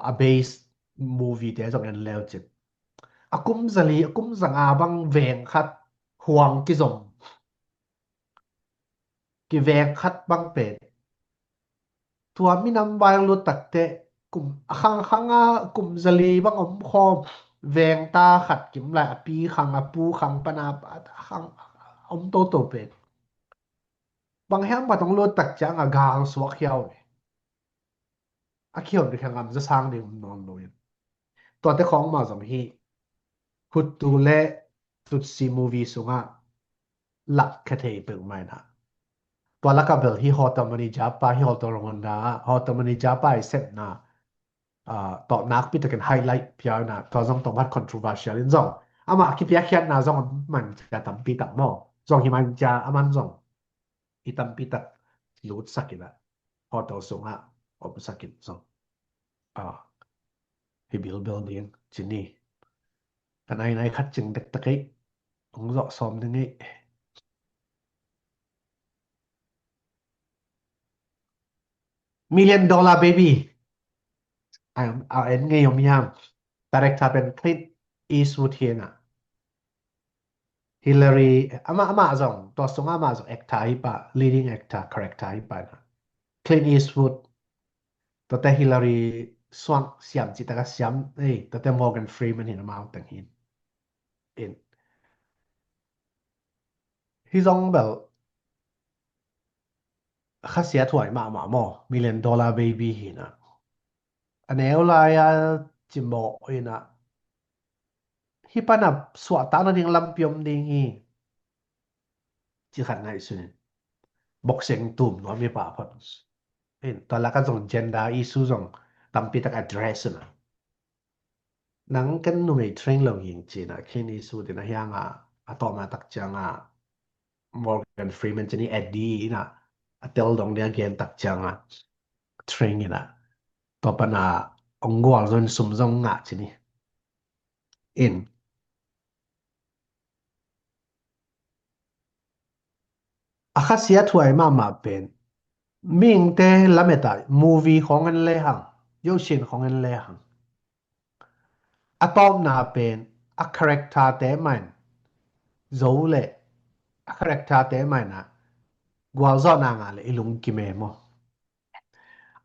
a base movie te zong en leu cin. A kum zali, a kum zanga bang veng khat huang kizom. Kiveng khat bang pen. Tua minam vai lut takte kum a khang khang a kum zali bang om khawm veng ta khat kim lai a pi khang a pu khang pana a khang om toto pen. Bang hiam patong lut tak ciang a gal suak hiau ve. A khion ri khang am za sang ding om nawn lo in. Tuate khawng mah zong hi Hutu le Tutsi movie sungah lak kha thei peuh mai na. Tua laka bel hi Hotel Manijapa, hi Hotel Rwanda, Hotel Manijapa i sepna tawh nakpi takin highlight pia na, tua zong tawh bat controversial in zong. Amah kipiakkhiatna zong a man cia tampi tak maw. Zong hi man cia a man zong i tampi tak lutsak in a hotel sungah omsak in zong. Ah, hi bilbel ding cini. Kan ai nai khat cing dektak ei. Ong zawh sawm ding ei. Million Dollar Baby. A en ngei om hiam? Director pen Clint Eastwood hi na. Hilary, ama ama zong, tua sung ama zong actor hi pa, leading actor, character hi pa na. Clint Eastwood, tuate Hilary Swank siam ci taka siam, eh, tuate Morgan Freeman hi na mau teng hin. In. Hi zong bel, khasiat huai mahmah maw, Million Dollar Baby hi na. A neu lai a cimawh hi na. Hi pana suahtakna ding lampi om ding hi. Ci khat ngaihsun in. Boxing tum nuam hi pa phot. In, tua laka zong gender issue zong tampi tak address na. Nang ken numei train lo hing cina, Clint Eastwood in a hianga, a tawma tak cianga, Morgan Freeman cini Eddie ina, a tel dong dia gen tak cianga, train ina. Tua pana, ong gual zon sum zong ngah cini. In. A khasiat huai mahmah pen. Mihingte lameta movie khawng en lehang, yosin khawng en lehang. A tawpna pen, a character te main. Zo le, a character te main a. Gualzawhna ngah le, i lungkim e maw.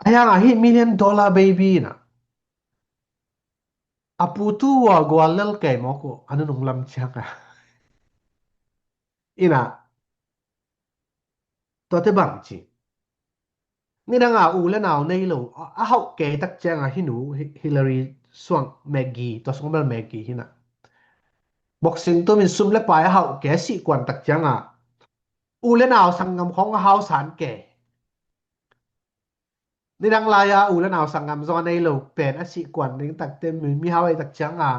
A hianga hi Million Dollar Baby na. A pu tu ua gual lel kei mawk uh, a nunung lam cianga. Ina, tuate bang ci. Nidanga u le nau nei lo, a, a hauh kei tak cianga hi nu, Hi-, Hilary Swank Maggie, tua sung bel Maggie hi na. Boxing tumin sum le pai a hauh kei a sih kuan tak cianga. U le nau sanggam khawng a hau san kei. Nidang lai-a u le nau sanggam zong a nei lo pen a sih kuan ding takte mi, mihau ei tak cianga.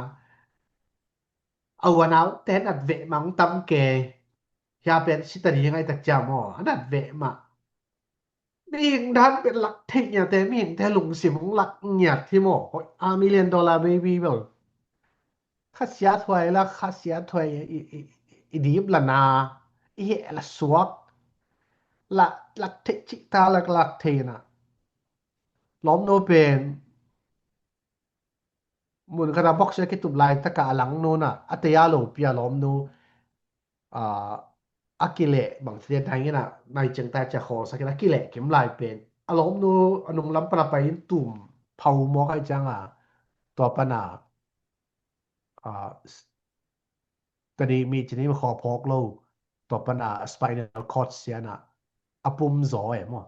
A u a nau te nat veh mah ong tam ke. Hia pen sita ding ai tak ciang maw. A nat veh mah. Mihing dan pen lak theih ngiate, mihingte lungsim ong lak ngiat hi maw. Hoih a Million Dollar Baby bel. Khasiat huai la, khasiat huai i, i, i, i dip la na, i heh la suak. Lak, lak theih cih ta lak, lak theih na. Lawmnu pen. Mun khata box a kitup lai taka a langnu na, a tei a lopi a lawmnu. A, a kileh bang thite dang ina, nai ciang ta cia khawlsak ina, a kileh kim lai pen. A lawmnu, a nunglam pana pai in tum, phau mawk ai cianga. Tua pana. A, s-, tadi mi cini ma khaw phawk lo. Tua pana a spinal cord siana. A pum zaw e maw.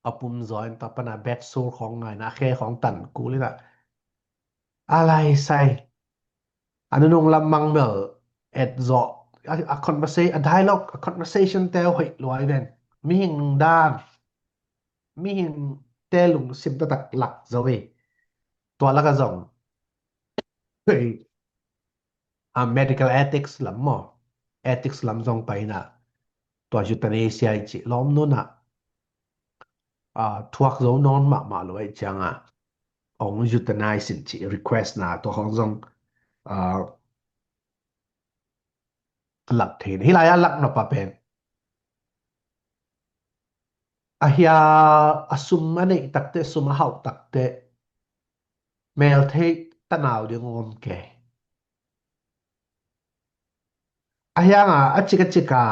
A pum zaw in tua pana bed sore khawng ngaina, a khe khawng tan kul ina. A lai sai. A nunung lam mang mel et zawh. A, a conversa-, a dialogue, a conversation te hoih luai ven. Mihing dan. Mihingte lungsim taktak lak zo e. Tua laka zong. Hei. a medical ethics lam maw, ethics lam zong pai inah, tua euthanasia i cih lawm nunah a thuak zo nawn mahmah lo aih cianga ong euthanize in cih request na tua khong zong a lak thein hi lai a lak nop a pen a hia a sum a neih takte, sum a hauh takte, mel theih tanau ding om kei. A hianga a cik a cika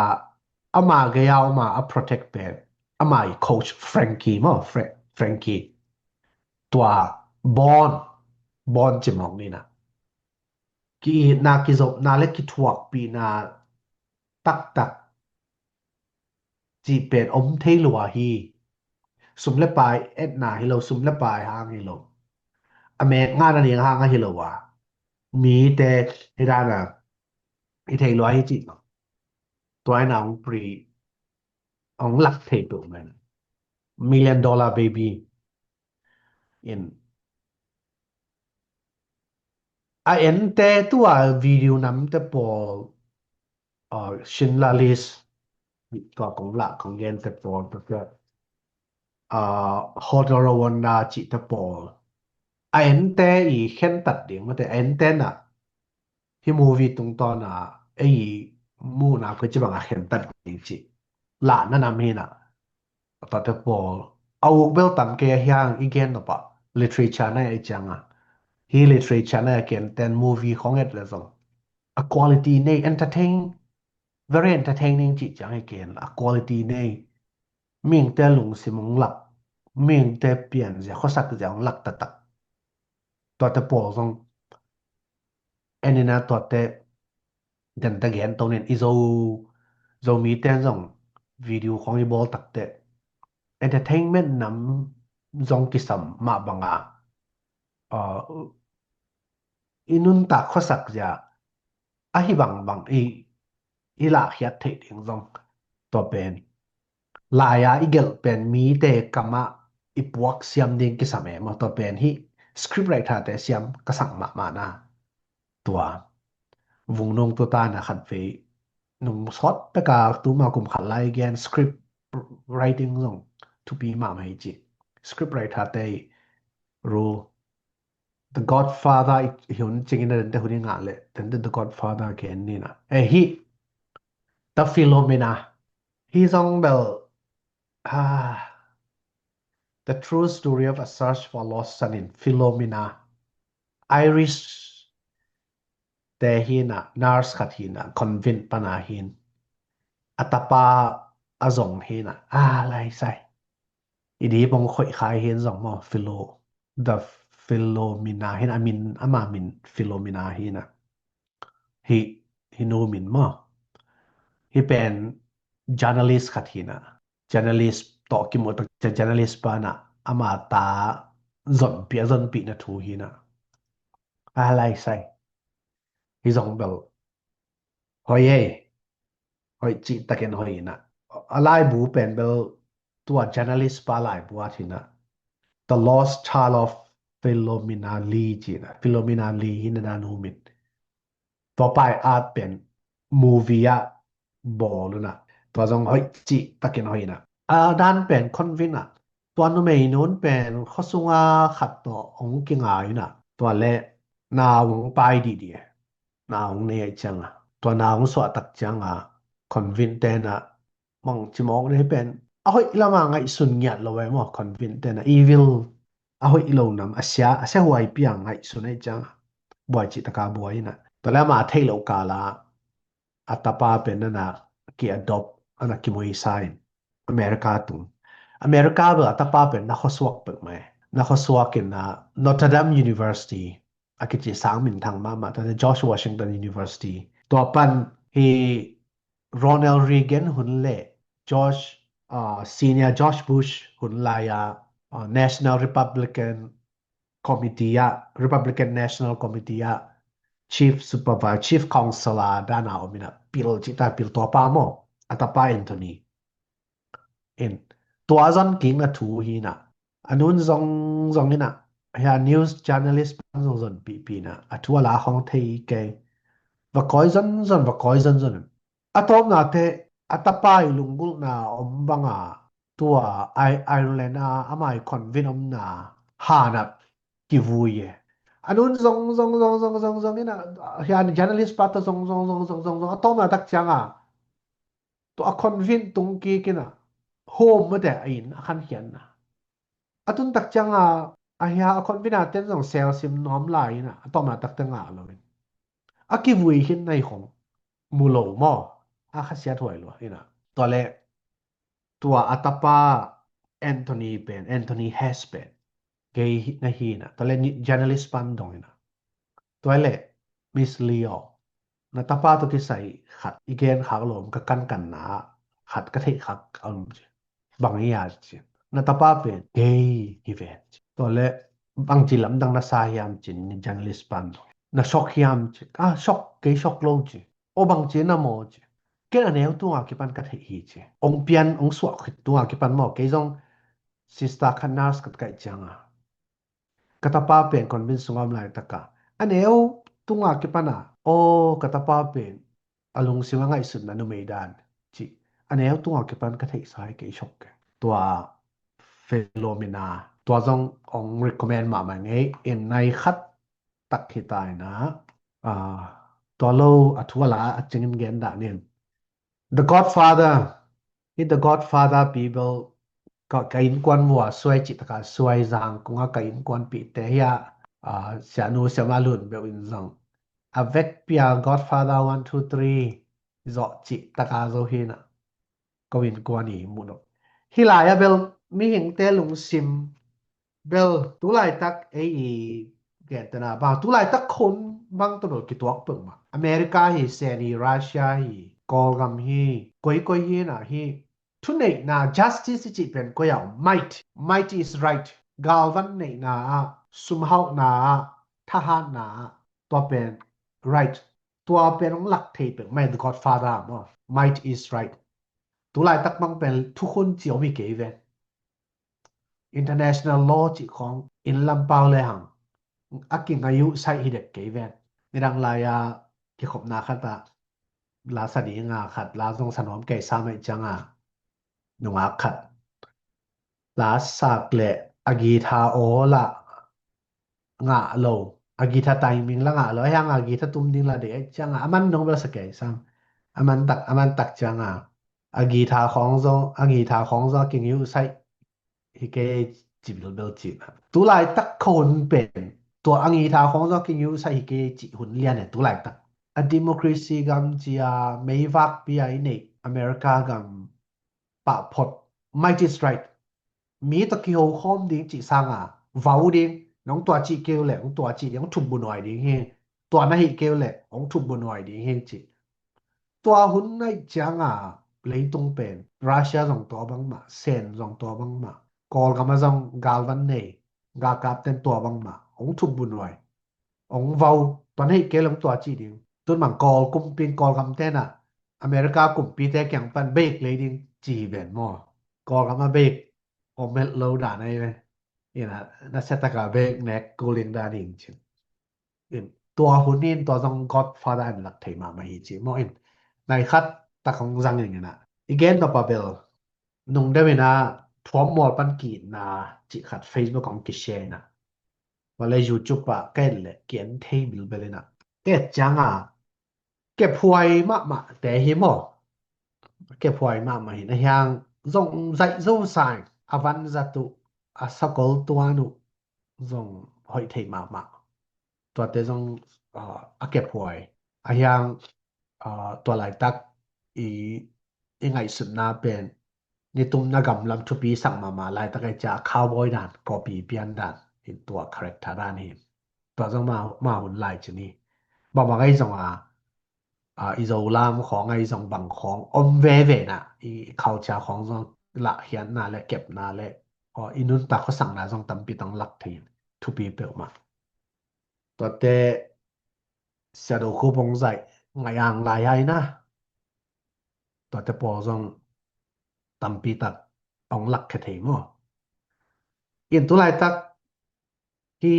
ama gei a oma a protect pen ama i coach Frankie maw, Fra- Frankie, tua Bond, Bond cimawng nina ki-itna, kizopna le kithuakpihna taktak cih pen om thei lua hi. Sum le pai etna hi lo, sum le pai hang hi lo, a mek ngana ding hang a hi lo a, mite hi dana i thei lua hi cih tua ina ong pri ong lak thei tu men million dollar baby in a ente tua video namte pawl, uh, Schindler List, tua kong lah kong gente pawl, tua uh, Hotel Rwanda cihte pawl a ente i khentat ding mate, a ente na hi movie tungtawna ei muhna koi ci banga khentat ding cih lahna nam hina. Tate pawl a uk bel tam kei a hiang i gen nopah literature na i cianga hi literature na a kenten movie khong et le zong a quality nei, entertain, very entertaining cih ciang i ken a quality nei, mingte lungsim ong lak, mingte pianzia khuasak zia ong lak taktak. Tuate pawl zong enina tuate dente gen tonin i zo, Zomite zong video khong i bawl takte entertainment nam zong kisam mah banga, uh, i nuntak khuasak zia ahi bangbang i, i lahkhiat theih ding zong tua pen lai-a i gelh pen mite kamah i puak siam ding kisam e maw, tua pen hi script writer-te siam ka sak mahmah na. Tua vungnung tu tana khat vei nung sawt peka tuma kum khat lai gen script writing zong thupi mahmah hi ci. Script writer-te rule The Godfather i hun cingin a dente hun i ngah le dente The Godfather ke en nina. Eh hi The Philomena hi zong bel ha The True Story of a Search for a Lost Son in Philomena, Irish te hina, nurse khat hina, convent pana hin a tapa a zong hina a lai sai. I di pong khoih khai hin zong maw, Philo, The Philomena hin a min, ama min Philomena hina. Hi, hi nu min maw. Hi pen journalist khat hina. Journalist tawh kimu tak cia journalist pana ama ta zonpih, a zonpihna thu hina. A lai sai. Hi zong bel hoi ei. Hoi cih takin hoi ina. A laibu pen bel tua journalist pa laibu a thina. The Lost Child of Philomena Lee cina. Philomena Lee hina dan humin. Tua pai at pen movie a bawl una. Tua zong hoi cih takin hoi ina. A dan pen convent a. Tua numei nun pen khuasunga khat tawh ong kingai una. Tua le na ong pai dih dih. Na ong nei ai cianga. Tua na ong suah tak cianga. Convent tena mang cimawk nei pen a hoih lama ngaihsun ngiat lo ai maw, convent tena evil a hoih lo nam a sia, a sia huai piang ngaihsun ai cianga buai cih taka buai ina. Tua le ama thei lo kala a tapa pen nana ki adopt ana kimui sa in America tung. America bel a tapa pen na khuasuak pek mai. Na khuasuak in na Notre Dame University a kici sang minthang mahmah tana George Washington University. Tua pan hi Ronald Reagan hun le George, uh, Senior George Bush hun lai-a, uh, National Republican Committee a, Republican National Committee a Chief Supervisor, Chief Counselor dana omina pil cita pil tua pa maw, a tapa Anthony. In tua zon kingna thu hina. A nun zong zong ina hia news journalist pan zong zon pihpihna a thu a la hong thei kei. va kawi zonzon, va kawi zonzon. A tawpna teh a tapa i lunggulhna om banga tua Ireland a amah i convent omna hanah kivui e. A nun zong zong zong zong zong zong ina, hian journalist pa tawh zong zong zong zong zong zong a tawpna tak cianga tua a convent tung kik ina home mate a inn a khankhiatna a tun tak cianga a hia a convent a ten zong selsim nuam lai ina a tawpna tak te ngah lo in a kivui khin nai khong mu lo maw? A khasiat huai lua ina. Tua le tua a tapa Anthony pen, Anthony Hess pen gay na hi ina. Tua le journalist pan dong ina. Tua le Miss Leo, na tapa tawh kisai khat i gen khak lo om, ka kankanna khat ka theih khak a om ci. Bang hi a ci. Na tapa pen gay hi ve ci. Tua le bangci lamdang na sa hiam ci, ni journalist pan dong. Na shock hiam ci. Ah, shock, kei shock lo ci. O bangci na maw ci. Ken a neu tunga kipan ka theih hi ci. Ong pian, ong suah khit tunga kipan maw. Kei zong sister khat nurse khat kaih cianga ka tapa pen convent sunga om laitaka a neu tunga kipana, o ka tapa pen a lungsim a ngaihsutna numei dan ci a neu tunga kipan ka theihsa hi kei shock ke. Tua Philomena, tua zong ong recommend mahmah ngei in nai khat tak hi ta ina. Tua lo a thu a la a cingin gen dah nin. The Godfather, hi The Godfather people, ka, ka innkuan vua suai cih taka suai zang kunga ka innkuan pihte hia, sianu siama lun beuh in zong a vekpia Godfather one two three zawh cih taka zo hina. Ko innkuan i muh dok hi lai a bel mihingte lungsim bel tulaitak ei i gentena bang tulaitak khon bang tawh kituak peuhmah. America hi, sen hi, Russia hi, Kawlgam hi, koikoi hi na hi. Thuneihna, justice i cih pen koi a om? Might, might is right. Galvan neihna ah, sumhauhna ah, thahatna ah, tua pen right. Tua pen hong lak thei peuhmah, the Godfather maw, might is right. Tulaitak bang pen thukhun ci om hi kei ven. International law cih khawng inn lam pau le hang a kingai uh saih hi dek kei ven. Nidang lai-a kikhopna khatah la sa dinga khat la zong sa nuam kei sa maih cianga nungak khat la sak le a guitar aw la ngah lo, a guitar timing la ngah lo, a hianga a guitar tum ding la dei cianga a man nong bel sa kei sam. A man tak, a man tak cianga a guitar khawng zong, a guitar khawng zong a kingiu saih hi kei ci bilbel cihna. Tulaitak kho hun pen tua a guitar khawng zong a kingiu saih hi kei cih hun lian e tulaitak. A democracy gam cia meivak pia i neih America gam pahphot, might is right. Mi tawh kiho khawm ding cih sanga vau ding, nong tua cih keu le hong tua cih ding, hong thupbu nuai ding hi. Tua na hih keu le hong thupbu nuai ding hi cih. Tua hun naih cianga leitung pen Russia zong tua bangmah, sen zong tua bangmah, Kawlgam a zong galvan nei galkapten tua bangmah hong thupbu nuai, hong vau, tua na hih keu le hong tua cih ding. Tun bang Kawl kumpi in Kawlgam tenah America kumpite kiang pan bek lei ding ci hi ven maw? Kawlgam a bek om het lo dan ahi ve. Ina na setaka bek nek kuling dan in cin. In tua hun in tua zong Godfather in lak thei mahmah hi ci maw? In nai khat tak hong zang in ina i gen nop a bel nung deuh ina thuam mual pan ki-itna cih khat Facebook hong kishare ina, vale YouTube ah ka et le ki-en thei bilbel ina, ka et cianga kephuai mahmah te hi maw? Kephuai mahmah hi na hiang zong zaih zo saing a van zat uh, a sakol tuan uh zong hoih thei mahmah. Tuate zong a kephuai a hiang tua laitak i i ngaihsutna pen nitumna gamlam thupi sak mahmah laitak ei cia a cowboy dan, kawpi pian dan in tua character dan hi. Tua zong ma hun lai cin hi. Bangmah ei zong a i Zolam khawng ei zong bang khawng om veve na i culture khawng zong lahkhiatna le kepna le i nuntak khuasakna zong tampi tang lak thei in thupi peuhmah. Tuate Sia Do Khup hong zaih ngaih ang lai hai na. Tuate pawl zong tampi tak hong lak khe thei maw? In tu laitak hi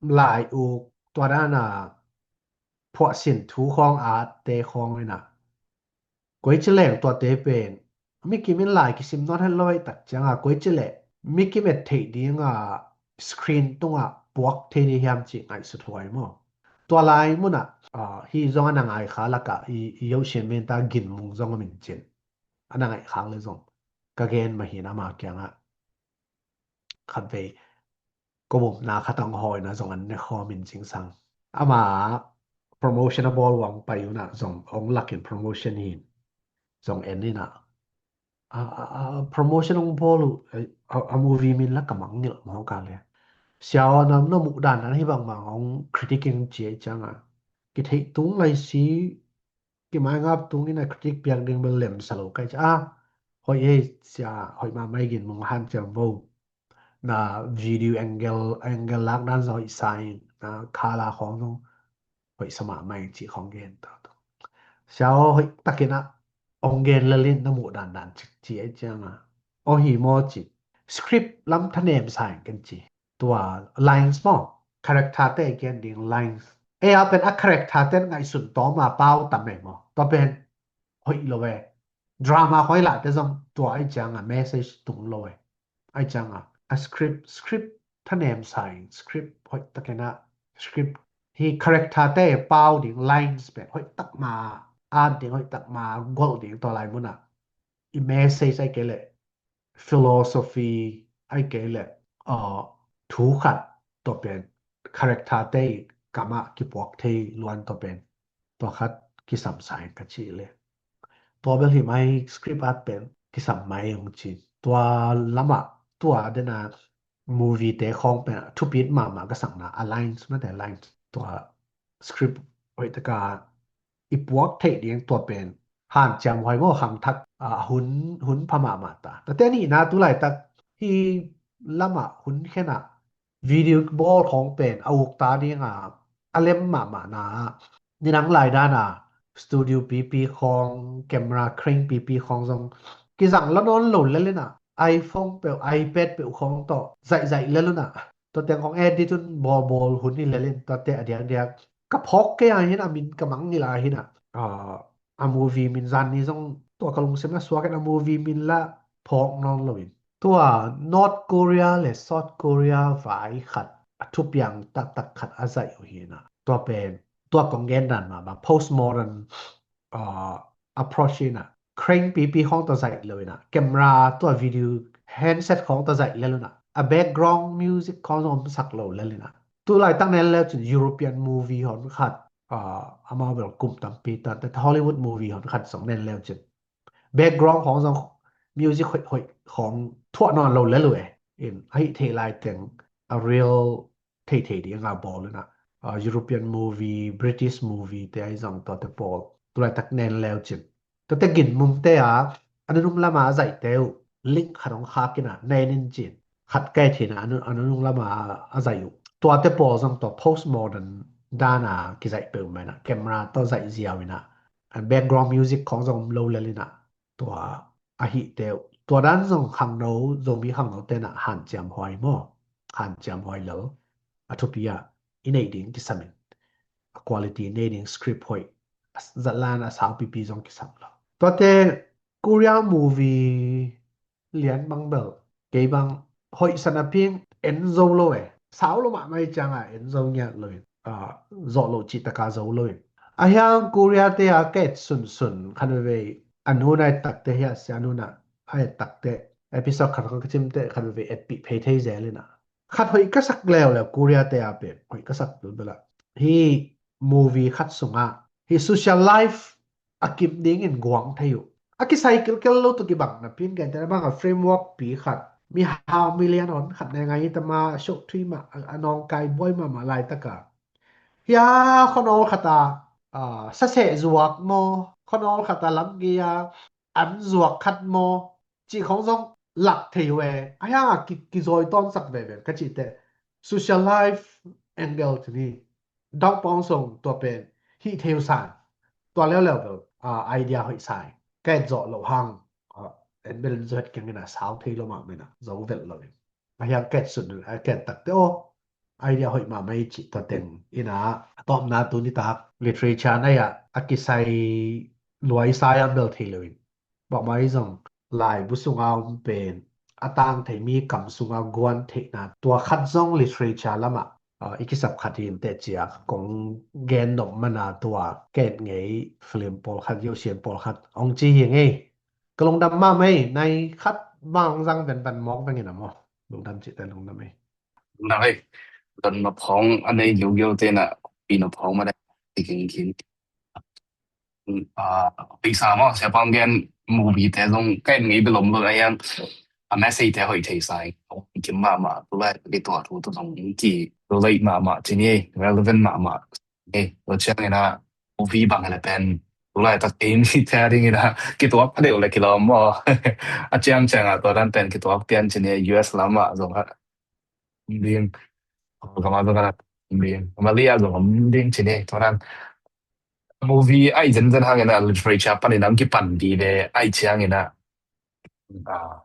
lai uk tua dana phuahsin thu khawng, art te khawng inah, koi ci leng tuate pen mikim in lai kisim nawn het lo ahih tak cianga, koi ci leh mikim et theih dinga screen tungah puak thei ding hiam cih ngaihsut huai maw. Tua lai munah, ah, hih zong a na ngai kha lakah i, i Yohsian Menta Ginmung zong a min cin a na ngaih khak le zong ka gen mah hi in ama kiangah khatvei kobumna khat a hong hawina zong an ne khawm in cingsang. Ama promotion a bawl uh a hong pai unah zong hong lakin promotion hi in zong en inah, a, a, a, promotion hong bawl uh, a, a, a movie min la ka mangngilh mawk a le. Sia aw, na, na muh dan dan hi bangmah hong critic in ci ahih cianga, kitheih tung lai si, kimaingap tung in a critic piak ding bel lemsa lo ka hih ciang, ah, hoih ei sia, hoih mahmah ei, Ginmung hanciam vo. Na video angle, angle lak dan zong hoih sa in, na color khawng zong hoih sa mahmah in cih khawng gen ta. Sia aw, hoih takin a hong gen lel in, na muh dan dan cik ci ahih cianga, aw hi maw ci. Script lam thanem sa in ken ci. Tua lines maw, character te gen ding lines. Ei a pen a character te ngaihsun tawma pau tam ei maw. Tua pen hoih lo e. Drama khawng i lahte zong tua ahih cianga message tung lo e. Ahih cianga a script, script thanem sa in, script hoih takin a, script hi character te pau ding lines pen hoih tak ma, at ding hoih tak ma, golh ding tua lai munah i message ahih kei leh philosophy ahih kei leh, uh, thu khat tua pen character te i kamah kipuak thei luan tua pen tua khat kisam sa in ka cih le. Tua bel hi mai, script art pen kisam mai hong ci. Tua lamah tua dena movie te khawng pen a thupit mahmah ka sakna a lines mate, lines, tua script hoih taka i puak theih ding tua pen hanciam huai maw, khangthak, a, hun, hun pha mahmah ta. Tate nihna tu laitak hi lamah hun khenah video bawl khawng pen a uk ta dinga a lem mahmahna, nidang lai dana studio pipi khawng, camera crane pipi khawng zong kizang la nawn lo lel inah, iPhone peuh, iPad peuh khawng tawh zaihzaih lel unah, tua teng khawng edit un bawlbawl hun hi lel in, tuate a diakdiak ka phawk kei a hin, a min ka mangngilh a hinah, ah, a movie min zan ni zong tua ka lungsim a suak in a movie min la phawk nawn lo in. Tua North Korea le South Korea vai khat a thupiang taktak khat a zaih uh hinah. Tua pen, tua kong gen dan mah bang postmodern, ah, approach inah, crane pipi khawng tawh zaih lo inah, camera tua video handset khawng tawh zaih lel unah, a background music khawng zong om sak lo lel inah. Tu laitak nen leu cin European movie hon khat, ah, amau bel kum tampi ta, ta Hollywood movie hon khat zong nen leu cin background khawng zong music hoih hoih khawng thuah nawn lo lel uh e. In, ahih theih lai teng a real theithei dinga bawl inah, ah, European movie, British movie te ahi zong tuate pawl tu laitak nen leu cin. Tuate Ginmung te a, a nunung lama a zaihte uh link khat hong khak inah nen in cin. Khat ka et hinah, a nu-, a nunung lama a zaih uh. Tuate pawl zong tua postmodern dana kizaih peuhmah inah, camera tawh zaih ziau inah, a background music khawng zong om lo lel inah. Tua ahihte uh, tua dan zong khangno, Zomi khangno tenah hanciam huai maw, hanciam huai lo. A thupi ah i neih ding kisam in, a quality nei ding, script hoih, a s-, zatlan a sau pipi zong kisam lo. Tuate Korea movie lian bang bel kei bang hoihsa napi in en zo lo e. Sau lo mahmah i cianga en zo ngiat lo in, ah, zawh lo cih taka zo lo in. A hiang Korea te a ka et sunsun khat veivei, a nuna et takte hi a sia, a nuna a et takte, episode khat khat ka cimte khat veivei etpih phei thei zel inah. Khat hoih ka sak leuleu, Korea te a pen hoih ka sak bilbil ah, hi movie khat sungah hi social life a kip dingin guang thei uh. A kisai kilkel lo tuk i bang napi in, gentehna banga framework pi khat, mihau milian hon khat ne ngai tama, a suk thui mah, a, a nawngkai buai mahmah laitaka, hia, khuanawl khata, ah, saseh zuak maw, khuanawl khata lamgei a an zuak khat maw, cih khawng zong lak thei uh e. A hianga ki, kizawi tawnsak veve ka cihte, social life angle tuni, dangpang song tua pen hih thei uh sa in. Tua leuleu bel, ah, idea hoih sa in. Ka et zawh loh hang, ah, en bel en zo het keng inah, sau thei lo mahmah inah zo velh lo in. A hiang ka et sun, a ka et takte aw, idea hoih mahmah i cih tua teng ina, a tawpna tu nitak literature na ia a kisai luai sai a bel thei lo in, bangmah i zong laibu sunga om pen a tang thei, mi kam sunga guan theihna tua khat zong literature lamah, ah, i kisap khat hi inteh cia kong gen nop mana tua ken ngei film pawlkhat, yohsian pawlkhat ong ci hi ngei. Ka lungdam mahmah ei, nai khat bang zang venvan mawk vengin a maw. Lungdam cihte lungdam ei. Lungdam ei. Don nop hong a nei giugiu te na pi nop hong ma dai. Tiking kin. Ah, pisa maw, siapa ong gen movie te zong ka en ngei belom lo na yang. A message te hoih thei sai. Kim mahmah, tu lai, ki tua tu tu zong ki, tu lai mahmah, cini, relevant mahmah. Eh, tua ciang ina, movie bang le pen, tu lai tak ei mi te ding ina, ki tuak pa deuh le ki lawm maw. A ciang ciang a, tua dan pen ki tuak pian cini, U S lam a, zong a, ding, gama zong a, ding, gama lia zong a, ding cini, tua dan. Movie ai zen zen hang ina, literature pan ina, ki pan di le, ai ciang ina, ah,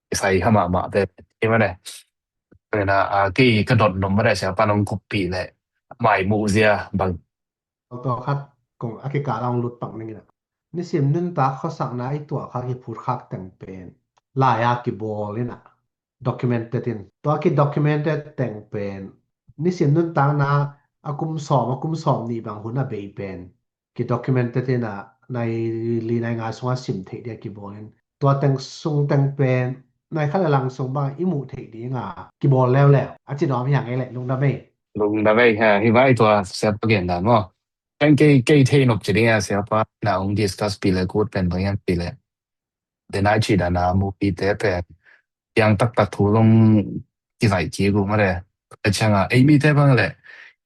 kisai hama ma te, i ma ne. Ina, ah, ki ka dot nom ma dai sia pan ong kupi le, mai mu zia bang. Tua khat kong a kikal a ong lut pak ning ina. Nisim nuntak khuasakna i tuah kha kiphut khak teng pen lai a kibawl ina. Documented in. Tua ki documented teng pen nisim nuntakna a kum sawm, a kum sawm nih bang hun a bei pen ki documented ina nai li nai nga sunga sim theih dia kibawl in. Tua teng sung teng pen nai khat a lang sung bang i muh theih dinga kibawl leuleu. A ci nuam hi hang ei le, lungdam ei. Lungdam ei, ha, hi vai tua siapa gen dan maw. Kan kei, kei thei nop ci ding a siapa na ong discuss pi le kut pen bang yang pi le. Denai ci dan a movie te pen. Yang taktak thu zong kizai kik uh ma le. A ciang a, ei mi te bang le.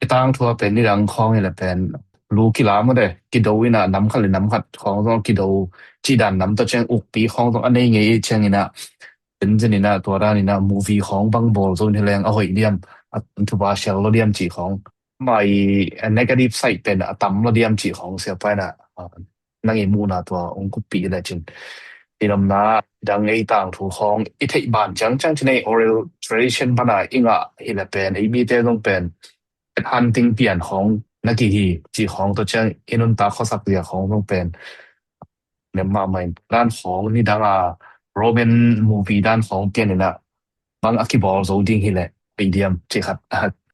I tang thu a pen ni dang khong i le pen. Lu kila ma le. Kido ina nam khat le nam khat khong zong kido. Ci dan nam ta ciang ukpi khong zong a nei ngei i ciang ina. Zen zen ina tua dan ina movie khong bang bawl zong hi leng a hoih liam. A thu ba sial lo liam ci khong. Mai, eh, negative side pen a tam lo diam ci khong siapa ina, ah, nang i muhna tua ong kupi le cin. I nomna dang ei tang thu khong i theih ban ciang ciang cin ei oral tradition pana i ngah hi le pen ei mi te zong pen pet hunting pian khong na ki hi ci khong tua ciang i nuntak khuasak zia khong zong pen nem mahmah in dan khong ni dang a Roman movie dan khong pian ina bang a kibawl zo ding hi le pei diam ci khat.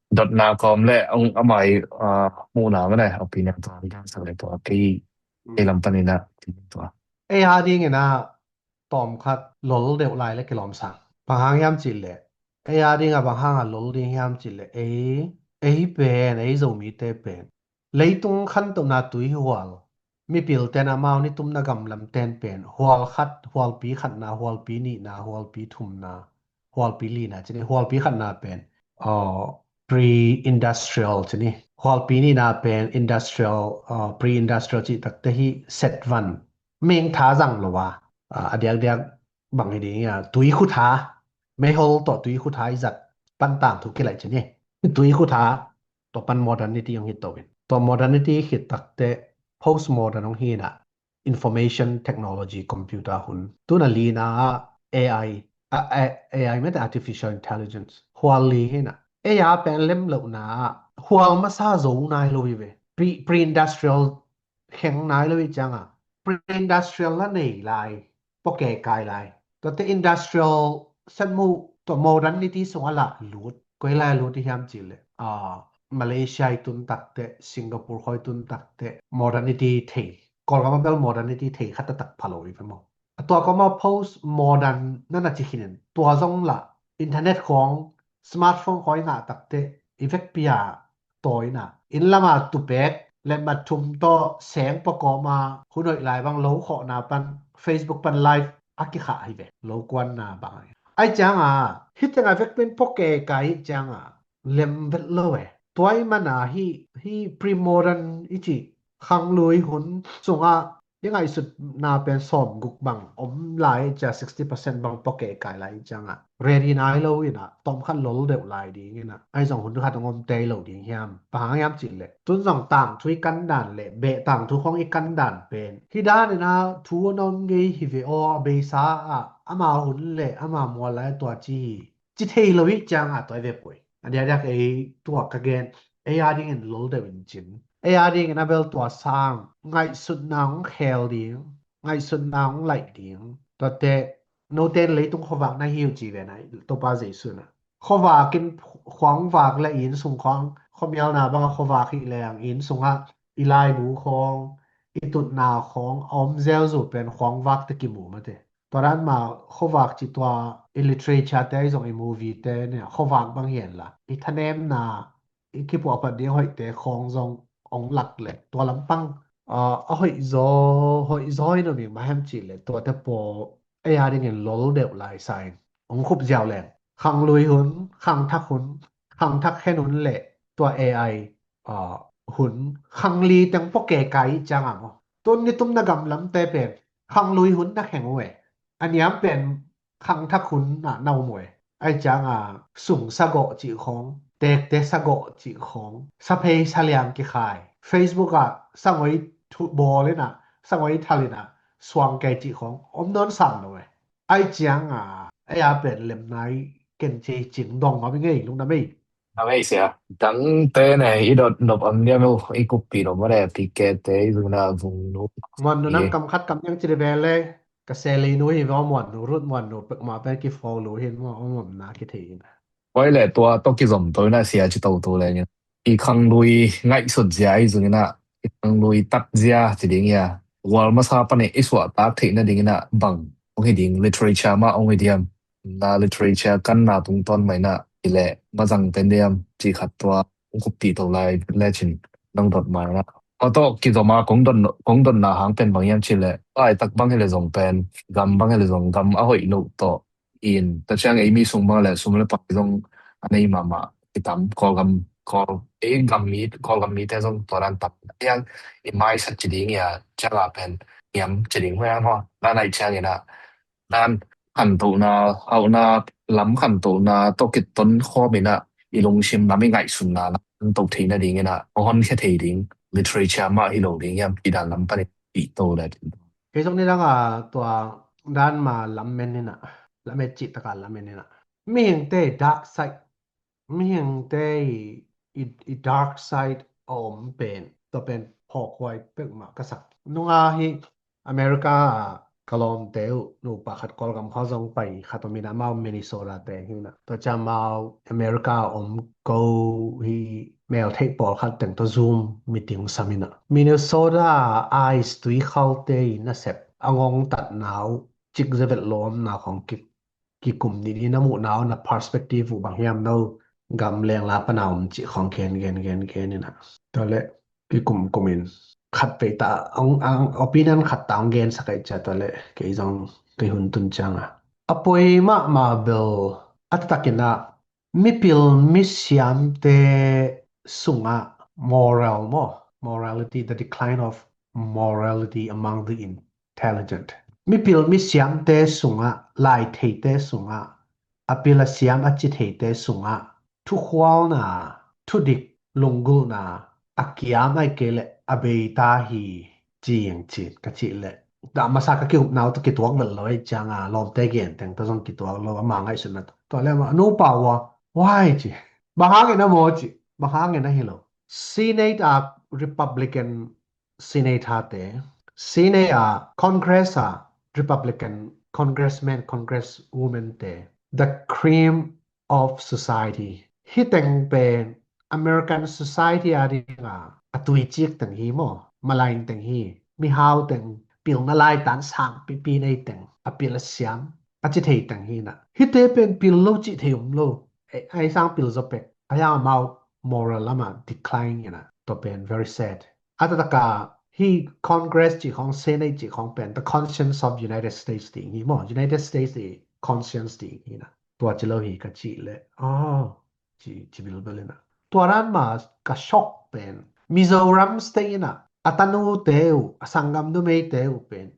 Dotna kawm le ong amai, ah, muhna ma le opinion tua dan sak le tua kei, kei lam pan ina tua. Ei a ding ina tawm khat lol deuh lai le kilawm sang. Bang hang hiam ci le. Ei a ding a bang hang a lol ding hiam ci le. Ei, ei pen, ei Zomi te pen. Leitung khantohna tui hual. Mipil ten amau ni tumna gamlam ten pen. Hual khat, hualpi khatna, hualpi nihna, hualpi thumna, hualpi lina cini. Hualpi khatna pen. Aw, pre-industrial cini. Hualpi nihna pen industrial, aw, pre-industrial cih takte hi set van. Meng tha zang lo a. Ah, a diakdiak bang hi ding ia, tui khutha, meihol tawh tui khutha i zat pan tangthu kilaih cin hi. Tui khutha tawh pan modernity hong hi to in. Tawh modernity khit takte post modern hong hi na information technology computer hun. Tuna lina A I, a, a, A I mete artificial intelligence. Hual li hi na. A I a pen lem lo na hual masa zo nai lo hi ve. Pre, pre-industrial kheng nai lo hi cianga. Pre-industrial la nei lai. Pawke kai lai. Tuate industrial set mu tua modernity sung a la lut. Koi lai lut i hiam ci le. Ah, Malaysia i tun takte, Singapore khoi tun takte, modernity thei. Kawlgam a bel modernity thei khat a tak phalo i ve maw. A tua kawma post modern nana ci khinin. Tua zong la internet khong, smartphone khoi ngah takte, i vekpia tawina. Inn lama tupek, le mathum tawh seng pawkawma, hun hoih lai bang lo khawhna pan, Facebook pan live, a kikhah hi ve. Lo kuanna bang. Ai cianga, hi tenga vekpin pawke kai hi cianga, lem vet lo e. Tuai mana hi, hi pre-modern i ci, khanglui hun, sunga, i ngaihsutna pen sawm guk bang om lai cia sixty percent bang pawke kai lai cianga ready nai lo ina tawm khat lol deuh lai ding ina ai zong hun khat hong om tei lo ding hiam? Pahang hiam cih le tun zong tangthu i kan dan le beh tangthu khong i kan dan pen hi dan ina thu a nawn ngei hi ve aw a beisa ah ama hun le ama mual lai tua ci hi ci thei lo i cianga tua i ve pui. A diakdiak ei tua ka gen, ei a dingin lol deuh in cin. Ei a dingin a bel tua sang ngaihsutna hong khel ding, ngaihsutna hong laih ding. Tuate note in leitung khuavak na hi uh ci ve na, Topa Jesu na. Khuavak in, khuavak le inn sung khawng, khuamialna bang a khuavak hi leng inn sungah i laibu khawng, i tutna khawng a om zelzel pen khuavak te kimu mate. Tua dan mah khuavak ci tua i literature te zong i movie te nia khuavak bang hi hen la, i thanemna, i kipuahphat ding hoihte khawng zong hong lak le tua lampang, ah, a hoih zaw, hoih zaw in om ing mah hem cih le tuate pawl ei a dingin lol deuh lai sa in hong khup ziau leng. Khanglui hun, khangthak hun, khangthak khen hun le tua A I, ah, hun, khangli teng pua kekai ciang a maw. Tun nitum na gamlamte pen khanglui hun na kheng uh e. A niam pen khangthak hun na na um uh e. Ai ciang a sung sagawh cih khawng, tekte sagawh cih khawng, saphei saliang kikhai, Facebook ah sangoi thu bawl in a, sangoi thal in a, suang kei cih khawng om nawn sam lo e. Ai ciang a, ei a pen lemna i ken ci cing dong ngam i ngei lungdam ei. A ngei sia. Dangte ne i dot nop am diam uh, i kuppi nop mah ne, P K te i zung na vung nu. Muan nu nang kam khat kam yang ci de ve le, ka seli nu hi ve, muan nu, Rut muan nu, pek ma pen ki follow hin, muan, muan na ki thei hin. Koi le tua tawh kizom to ina sia ci to to le ngin. I khanglui ngaihsut zia i zung ina, i khanglui tat zia ci ding ia. Gual masa pan i suah tak theih na ding ina bang hong hi ding, literature mah hong hi diam. Na literature kan na tungtawn mai na i le mazang pen diam ci khat tua hong kuppi to lai le cin nang dot mai na. Tua tawh kizom a kong dot, kong dot na hang pen bang hiam ci le, ai tak bang hi le zong pen, gam bang hi le zong gam a hoih lo tawh in, ta ciang ei mi sung bang le sum le pai zong a nei mahmah i tam, Kawlgam, Kawl, ei gam mi, Kawlgam mite zong tua dan tam. Hiang i mai sat ci ding ia, ciang a pen, hiam ci ding hua hua, na nai ciang ina, dan khantohna, hauhna, lam khantohna, tawh kiton khawm ina, i lungsim lam i ngaihsutna, lam to thei na ding ina, hon khia thei ding, literature mah hi lo ding hiam, i dan lam pan i to le. Kei zong ni dang a tua dan ma lam men ina, lam et cih taka lam men ina. Mihingte dark side, mihingte i, i, i dark side a om pen, tua pen phawkhuai pek mah ka sak. Nunga hi America a ka lawmte uh nupa khat Kawlgam kha zong pai khat om ina, amau Minnesota te hi na. Tua ciang amau America a om ko hi mel theih pawl khat teng tawh Zoom meeting sam ina. Minnesota a ice tui khalte i nasep a ngong tatna uh cik zevet lawmna khong kik kikum nih nih na muhna uh na perspective uh bang hiam no gam leng la pana om cih khong gen gen gen gen ina. Tua le kikum kum in khat pei ta ang, ang opinion khat ta ang gen sa kai cia tua le kei zong kei hun tun ciang a. A poi mahmah bel a taktak ina mipil misiamte sungah moral maw, morality, the decline of morality among the intelligent. Mipil misiamte sungah, laitheite sungah, a pil a siam a citheite sungah, thukhualna, thudik, lunggulhna, a kiam ai kei le a beita hi, ci ing cin ka cih le. Dah masa ka kihupna uh tawh kituak vel lo ei ciang a lawmte gen teng tawh zong kituak lo, ama ngaihsutna tawh. Tua le ama nupa uh a, why ci. Bang hangin a maw ci. Bang hangin a hi lo. Senate a Republican senator te, Senate a Congress a Republican congressman, congresswoman te, the cream of society. Hi teng pen American society a dinga a tuicik teng hi maw, malain teng hi, mihau teng, pilna laitan sang pipi nei teng, a pil a siam a cithei teng hi na. Hite pen pil lo cithei um lo. Ei, ei sang pil zo pek. A yang amau moral lama decline ina. Tua pen very sad. A taktak a hi Congress cih khong, Senate cih khong pen the conscience of United States ding hi maw. United States i conscience ding hi na. Tua ci lo hi ka cih le. Oh, ci, ci bilbil ina. Tua dan ma ka shock pen Mizoram state ina a tanute uh, a sanggam numeite uh pen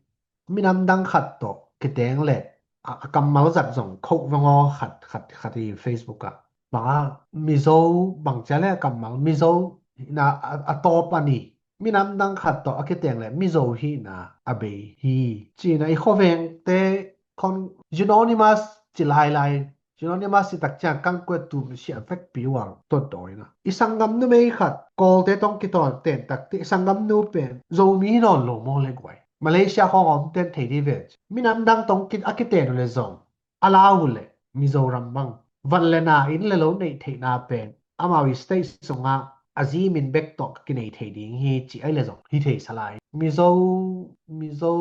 minam dang khat tawh kiteng le a, a kammal zat zong khoh vangaw khat, khat, khat hi Facebook ah. Bang a Mizo bang cia le a kammal Mizo na a, a tawp a ni. Minam dang khat tawh a kiteng le Mizo hi na a bei hi. Ci na i khovengte khong unanimous ci lailai, Cin Ong Niam a si tak ciang kangkuai tum siah vekpi uang tuantawi na. I sanggam numei khat Kawlte tawh kitawn ten tak teh i sanggam nu pen Zomi hi nawn lo maw le guai. Malaysia khawng a om ten thei dih ve. Minam dang tawh ki, a kiten uh le zong a lau uh le Mizoram bang van le na, inn le lo neih theihna pen amau i state sungah a zi min bek tawh ka kinei thei ding hi ci ai le zong hi thei sa lai. Mizo, Mizo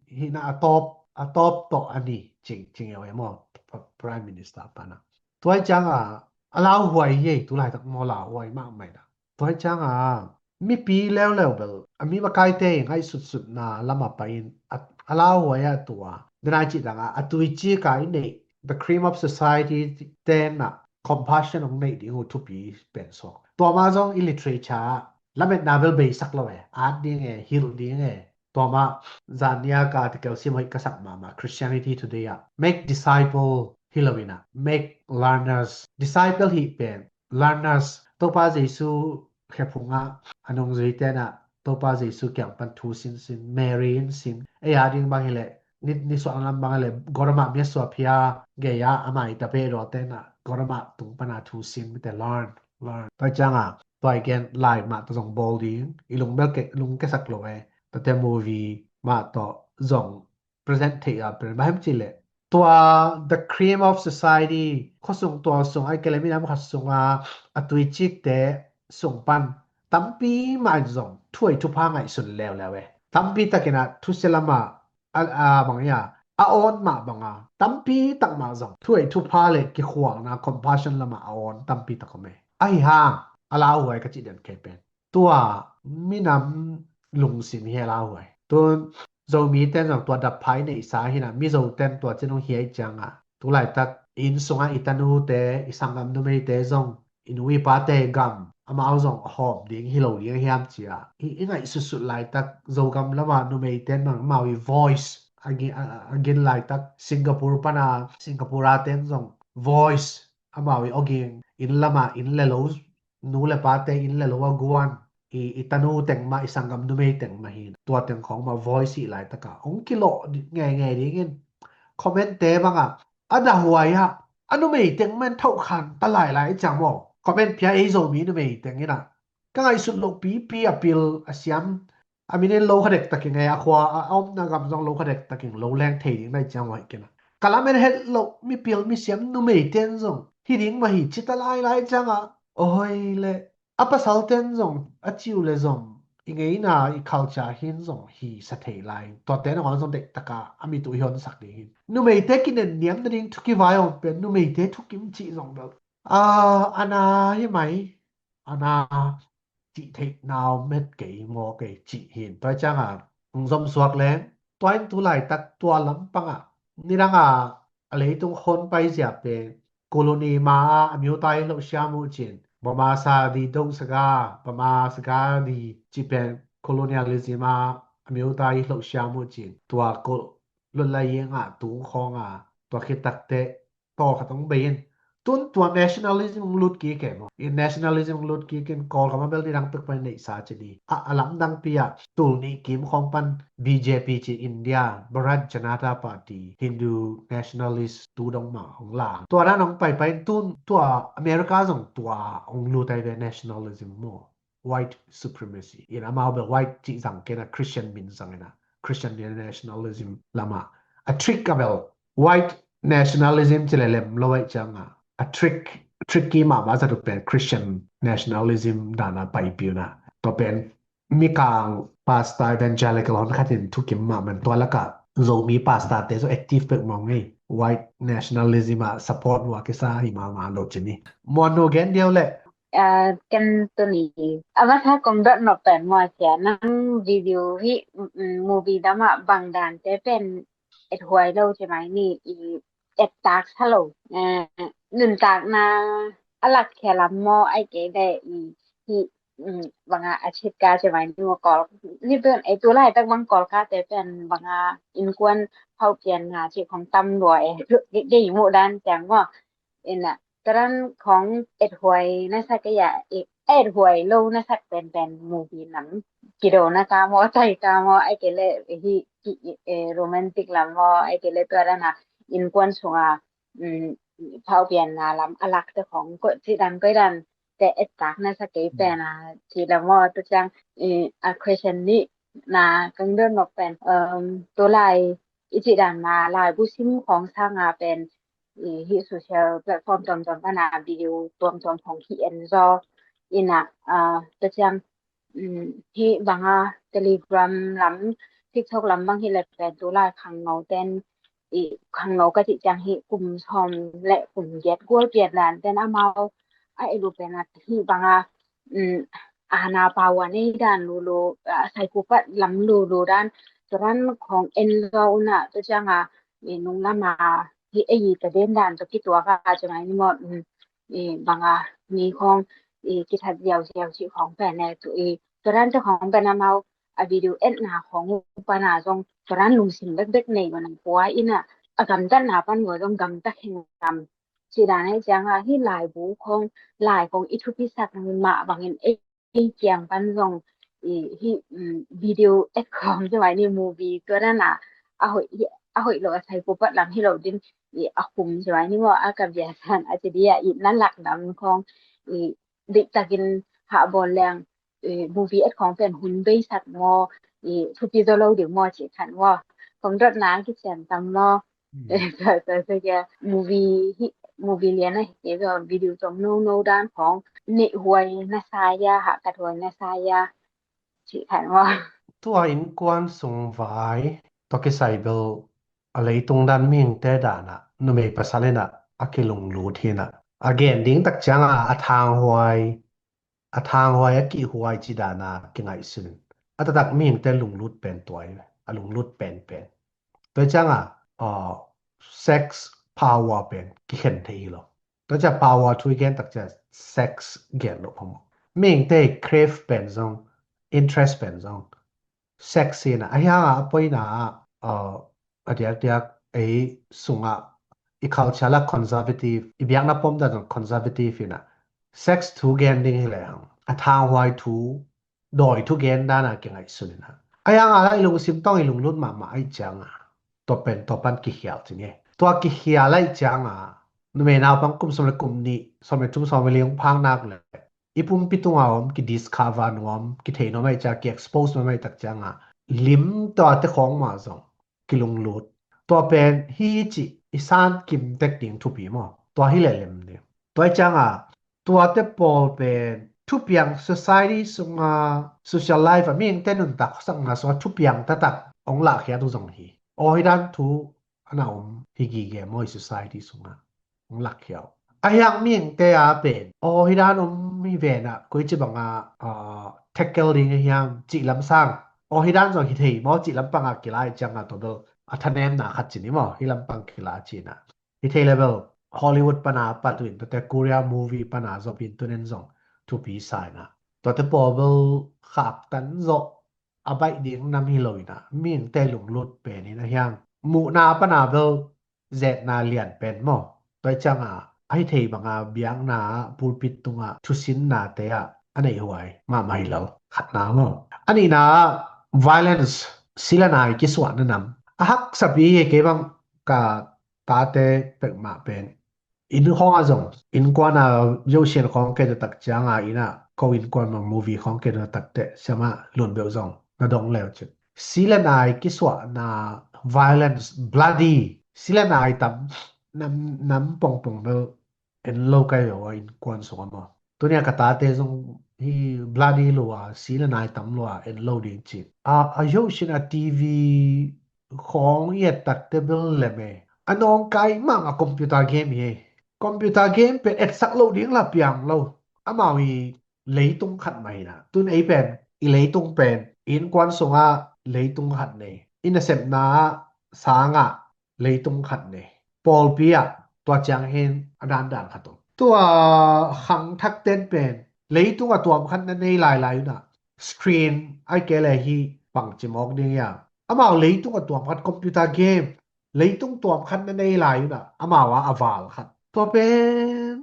hina a tawp, a tawp tawh a ni cing, cing eo emaw, Prime Minister pana. Tua hi cianga a lauhuai hi ei, tu laitak maw lauhuai mahmah na. Tua hi cianga mipi leuleu bel a mi makaite i ngaihsutsutna lama pai-in a, a lauhuai a tua. Denai cih danga a tuicika i neih, the cream of society tenna compassion ong neih ding uh thupi pen suak. Tua ma zong i literature lametna bel beisak lo e, at ding e, hilh ding e. Tua ma zan nia ka article sim hoih ka sak mahmah Christianity Today ah, make disciple hi lo ina, make learners. Disciple hi pen learners. Topa Jesu khephungah a nungzui tenah Topa Jesu kiang pan thu sinsin, Mary in sin, ei a ding bang hileh ni, nisuah lam bang hileh Godama mia suah phia gei a amai tape daw tenah Godama tung pana thu sin mite learn, learn. Tua cianga tua i gen lai mah tawh zong bawl ding i lung bel ke, lung kesak lo e. Tate movie mah tawh zong present thei a pen bahem cileh tua the cream of society khuasung tua sung ai kele minam khat sunga a tuicikte sung pan tampi mah in zong thuai thupha ngaihsun leuleu e. Tampi takin a thusia lama a, a bang ia a awn mah banga tampi tak mah zong thuai thupha le kikhuakna compassion lama a awn tampi tak om e. Ahi hang a lauhuai ka cih den kei pen tua minam lungsim hi a lauhuai. Tun Zomi ten zong tua dapphai neihsa hina Mizo ten tua cin hong hiai cianga tu laitak inn sunga i tanute i sanggam numeite zong i nu i pate gam amau zong a hawm ding hi lo ding a hiam cia i, i ngaihsutsut laitak Zogam lama numei ten mang amau i voice a gin, a, a gin laitak Singapore pana Singapore a ten zong voice amau i oging inn lama inn le lo nu le pate inn le lo a guan i, i tanu teng mah i sanggam numei teng mah hi. Tua teng khawng mah voice hi laitaka hong kilawh ngeingei dingin comment te banga a dahuai ah a numei teng man thauhkhan ta lailai i ciang maw comment pia ei Zomi numei teng ina ka ngaihsut loh pipi a pil a siam a minin lo kha dektakin ngai a khua a omna gam zong lo kha dektakin lo leng thei ding nai ciang wai kena ka lamen het loh mipil misiam numei ten zong hi ding mah hi cita lailai cianga ohoi le a pasal ten zong a ciu le zong i ngeina i culture hin zong hi sa thei lai tua ten a zong dektaka a mi tu hi honsak ding hin numeite kinen niam na ding thuki vai om pen numeite thukim cih zong bel a ana hi mai ana cih theih nau met kei maw kei cih hin tua cianga hong zom suak leng tua in tu laitak tua lampangah nidanga a leitung khon paizia pen colony ma a a miuta i hloh siam uh cin bama sadi do saga bama saga di ci pen colonialism a a miuta i hloh siam uh cin tua ko lutlai i ngah tung khawnga tua khitakte tawh khat hong bei in tun tua nationalism hong lut kik e maw i nationalism hong lut kik in Kawlgam a bel nidang pek pan neihsa ci ni a a lamdang pi a tul nih kim khawng pan BJP ci India Bharat Janata Party Hindu nationalist tu dong mah hong la tua dan hong paipai in tun tua America zong tua hong lut ai ve nationalism maw white supremacy in amau bel white cih zang kena Christian min zang ina Christian nationalism lama a trick a bel white nationalism ci le lem lo ai cianga a trick tricky mahmah zat uh pen Christian nationalism dana paipiuna tua pen mikang pastor evangelical hon khatin thukim mahmah tua laka Zomi pastor te zo active pek mong ei white nationalism a support wa kisa hi mahmah lo cini muanu gen diau le ken tuni a masa kong dot nok pen mua sia nang video hi movie dama bang dan te pen et huai lo ci mai ni i et tak sa lo nun tak na a lak khia lam maw ai ke de i hi banga a chit ka ci mai ni maw Kawl ni pen ei tu lai tak bang Kawl ka te pen banga innkuan hau pian nga ci khong tam lua e de i mu dan ciang maw ina Taran khong et huai na sak ya et huai lo na sak pen pen movie nam kido na ka mo tai ka mo ai ke le hi romantic lam mo ai ke le tua dana innkuan sunga phauh pianna lam a lakte khong ko ci dan koi dan te ettak na sa kei pen a ci lam aw. Tua ciang a question nih na kang don nok pen tulai i ci dan na laibu sim khong sanga pen hih social platform tuamtuam pana video tuamtuam khong hih en zaw ina tua ciang hih banga Telegram lam, TikTok lam bang hih le pen tulai khangno ten i khangno ka cih ciang hih kum sawm le kum giat gual piat dan ten amau a i lu pen a hih banga ana power nei dan lulu a saikupat lam lulu dan turan khong en zaw una tua cianga i nung lama hih ei ta den dan tua kituaka tua mai ni maw i banga mi khong i kithat ziauziau cih khong pen e tu i turan tua khong pen amau a video etna khong upana zong turan lungsim bekbek nei mana pua ina a gamtatna pan ua zong gamta khengam ci dan e cianga hih laibu khong lai khong i thupisak mah bangin ei ei kiang pan zong i hih video et khong ci mai ni movie tua dana a hoih lo a saikupat lam hi lo din i a khum ci mai ni maw a ka biasan a ci dia i na lakdam khong i diktakin hah bawl leng movie et khong pen hun beisak maw i thupi zaw lo ding maw ci khan maw khong dotna kician tam maw. Tua tua tua kia movie hi movie lian a hi zaw video tuam no no dan khong neih huai na sa ia hahkat huai na sa ia ci khan maw. Tua innkuan sung vai tua kisai bel a leitung dan mihingte dana numei pasal ina a kilunglut hina a gen ding tak cianga a thanghuai a thanghuai a kihhuai ci dana kingaihsun a taktak mihingte lunglut pen tuai a lunglut penpen tua cianga sex power pen kikhen thei hi lo. Tua cia power thu i gen tak cia sex gen lo phamo mihingte crave pen zong interest pen zong sex ina a hianga a poina a diakdiak ei sunga i culture la conservative i biakna pom dan zong conservative ina sex thu gen ding hi lehang a thanghuai thu dawi thu gen dana kingaihsun ina a hianga la i lungsim tawng i lunglut mahmah aih cianga tua pen tua pan kikhial ci nge tua kikhial aih cianga numei naupang kum sawm le kum nih sawm le thum sawm le li hong phak nak le i pumpi tunga om ki discover nuam ki thei nuam aih cia ki expose nuam aih tak cianga lim tua te khong mah zong kilunglut tua pen hi ci i san kim tek ding thupi maw tua hi le lem ding tua cianga tua te pawl pen thupiang society sunga social life a mihingte nuntak khosakna sunga thupiang taktak ong lahkhiat uh zong hi aw hi dan thu ana om hi gige maw i society sunga ong lakhiau a hiang mihingte a pen aw hi dan om hi vena koi ci banga tackle ding a hiang cih lam sang aw hi dan zong hi thei maw cih lam panga kila i cianga tua bel a thanemna khat ci ni maw hi lam pang kila cina hi thei level Hollywood pana patuin tuate Korea movie pana zopin tunen zong thupi saina tuate pawl bel khaktan zoh a baih ding nam hi lo ina mihingte lunglut penin a hiang muhna pana bel zetna lian pen maw tua cianga a hi thei banga biakna pulpit tunga thusinnate ah a neih huai mahmah hi lo khatna maw a nihna violence silanai kisuahna nam a haksapi hi kei bang ka tate pekmah pen inn khawng a zong innkuan a yosian khawng kei taktak cianga ina ko innkuan mang movie khawng kei taktak te siama lun beuh zong na dong leu cin silanai kisuahna violence bloody silanai tam nam nam pongpong beuh en lo kai lo a innkuan sung a maw tunia ka tate zong hi bloody lo a silanai tam lo a en lo ding cin a a yosian a TV khawng i et takte bel lem e a nawngkai mang a computer game hi computer game pen etsak lo ding la piang lo amau hi leitung khat mah hina tun ei pen i leitung pen innkuan sunga leitung khat nei i nasepna sanga leitung khat nei pawlpi ah tua ciang hin a dandan khat om tua khangthak ten pen leitung a tuam khat na nei lailai una screen ai kei le hi pangcim awk ding ia amau leitung a tuam khat computer game leitung tuam khat na nei lai una amau a a val khat tua pen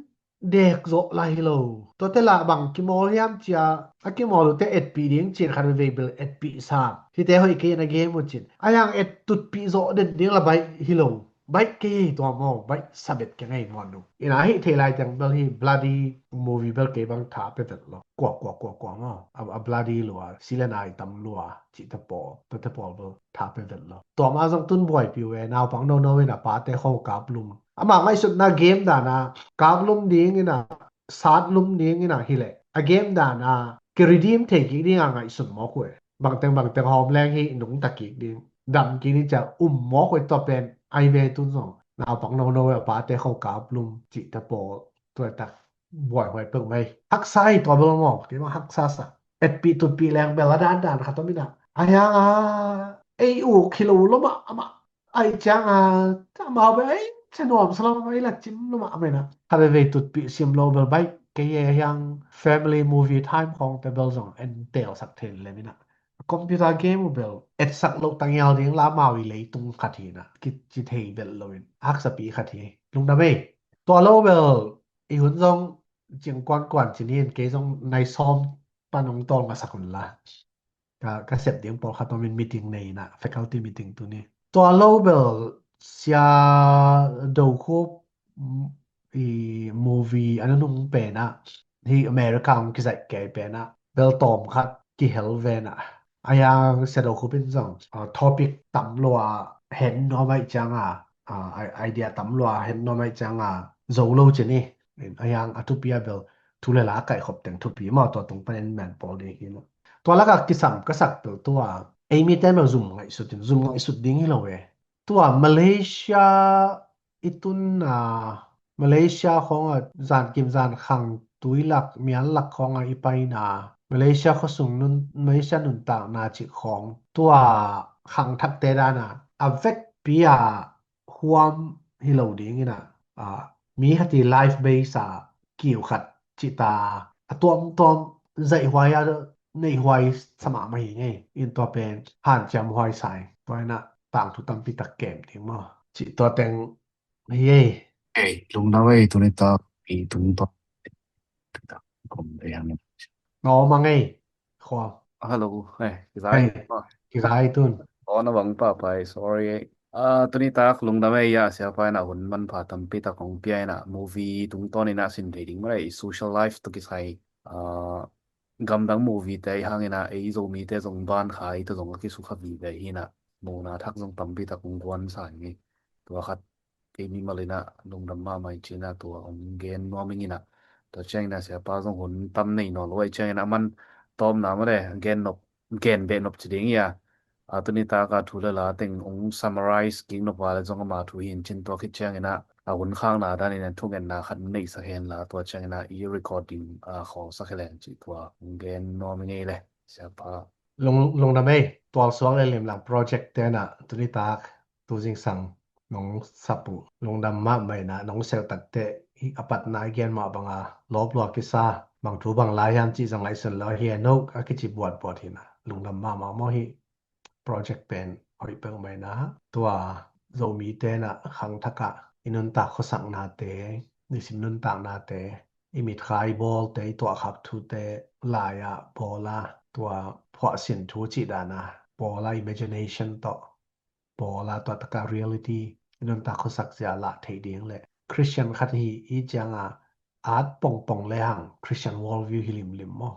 dek zawh lai hi lo tuate lah bang kimawl hiam cia a kimawl ute etpih ding cin khat vei bel etpih sam hite hoih kei na game uh cin a yang et tutpih zawh den ding la baih hi lo Baih kei tua maw, baih sabet kei ngei maw nu. Ina hih thei lai teng bel hi bloody movie bel kei bang tha pe vet lo. Kua, kua, kua, kua maw. A, a bloody lua, si le nai tam lua, cih te pawl, tua te pawl bel tha pe vet lo. Tua ma zong tun buai piu e, naupang no no ina pa te khong kap lum. Ama ngaihsutna game dana, kap lum ding ina, sat lum ding ina hi le. A game dana, ki redeem thei kik ding a ngaihsun mawk uh e. Bangteng bangteng hawm leng hi nungta kik ding. Dam kik ding cia um mawk uh e tua pen. Ai ve tun zong. Naupang no no a pa te khong kap lum cih te pawl. Tua tak buai huai pek mai. Haksa hi tua bel maw. Kei ma haksa sa. Etpih tutpih leng bel a dan dan khat om ina. Ai hang a. Ei u khilo lo ma ama. Ai ciang a, amau bel, ai, cia nuam sa lo, ai la cim lo mah, amena. Kha veve tutpih sim lo bel baih, kei e hiang family movie time khong te bel zong en tel sak thei le mina. Computer game uh bel, et sak lo tangial ding la mau i leitung khat hi na, ki ci thei bel lo in, haksa pi khat hi. Lungdam ei, tua lo bel, i hun zong, cing kuan kuan cin hin, kei zong nai sawm pan ong tol ma sak hun la. Ka, ka sep ding pawlkhat om in meeting nei ina, faculty meeting tuni. Tua lo bel sia do khup, mm, i movie a nunung pen a, hi America hong kizaih kei pen a, bel tawm khat kihel ven a. A yang sia do khup in zong, ah, topic tam lua hen nuam ai ciang a, ah, i-, idea tam lua hen nuam ai ciang a, zo lo cin i. A yang a thupi a bel thu le la a kaihkhop teng thupi maw tua tung panin man pawl ding hi lo. Tua laka kisam ka sak pel tua ei mite mel zum ngaihsut in zum ngaihsut ding hi lo e. Tua Malaysia i tun a Malaysia khong a zan kim zan khang tui lak mian lak khong a i paina Malaysia khosung nun Malaysia nuntakna cik khong tua khang thakte dana a vekpi a huam hi lo ding ina, ah, mi khat i life base a kiu khat cita a tuamtuam zaihhuai a neihhuai sama mah hi ngei in tua pen hanciam huai sai tua ina tangthu tampi tak kem ding maw cih tua teng hi ei. Ei, lungdam ei tuni tak i tungtawn. Kom ei hang. Ngawm a ngei. Khua. Hello. Ei, kizai. Ei, kizai tun. Aw, na bang papai, sorry. Ah, tuni tak lungdam ei a siapa ina hun manpha tampi tak hong pia ina movie tungtawn ina sin thei ding mah ei social life to kisai. Ah, gamdang movie te i hang ina ei Zomite zong ban khai to zong a kisukha vive hi ina mona thak zong tampi tak hong guan sa hi. Tua khat kei mimal ina lungdam mahmah i cina tua hong gen nuam ing ina. Tua ciang ina siapa zong hun tam nei nawn lo ai ciang ina man tawmna mah le gen nop gen beh nop ci ding ia. A tuni taka thu le la teng hong summarize kik nop a le zong ama thu hi in cin tua khit ciang ina a hun khakna dan ina thungetna khat neihsak hen la tua ciang ina i recording a khawlsak hi leng ci tua hong gen nuam i ngei le siapa. Lung, lungdam ei, tual suak le limlang project tena tuni tak tu zingsang nong sap uh lungdam mahmah ina nong sel takteh hi a patna i gen mah banga lawp lua kisa bang thu bang lai hiam cih zong ngaihsun lo hi a no a kici buatbuat hina lungdam mahmah maw hi project pen hoih peuhmah ina tua Zomi tena khangthakah i nuntak khuasaknate nisim nuntaknate i mitkhai bawlte i tuahkhak thute lai-ah bawla tua phuahsin thu cih dana bawla imagination tawh bawla tua taka reality i nuntak khuasak zia lah theih ding le Christian khat hi i cianga at pongpong le hang Christian worldview hi limlim maw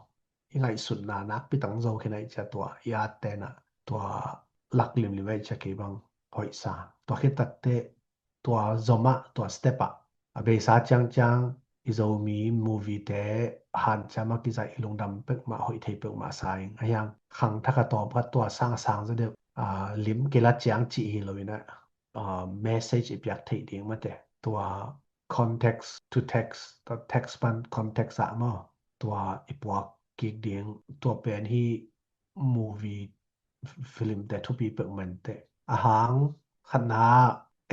i ngaihsutna nakpi tang zo khin aih cia tua i at tena tua lak limlim aih cia kei bang hoihsa tua khit takteh tua zomah tua step ah a beisa ciangciang i Zomi movie te hanciam a kizaih i lungdam peuhmah hoih thei peuhmah sa ing a hiang khangthaka tawmkhat tua sang a sang zaw deuh lim kila ciang cih hi lo ina message i piak theih ding mate tua context to text tua text pan context ah maw tua i puak kik ding tua pen hi movie film te thupi peuhmah inteh a hang khatna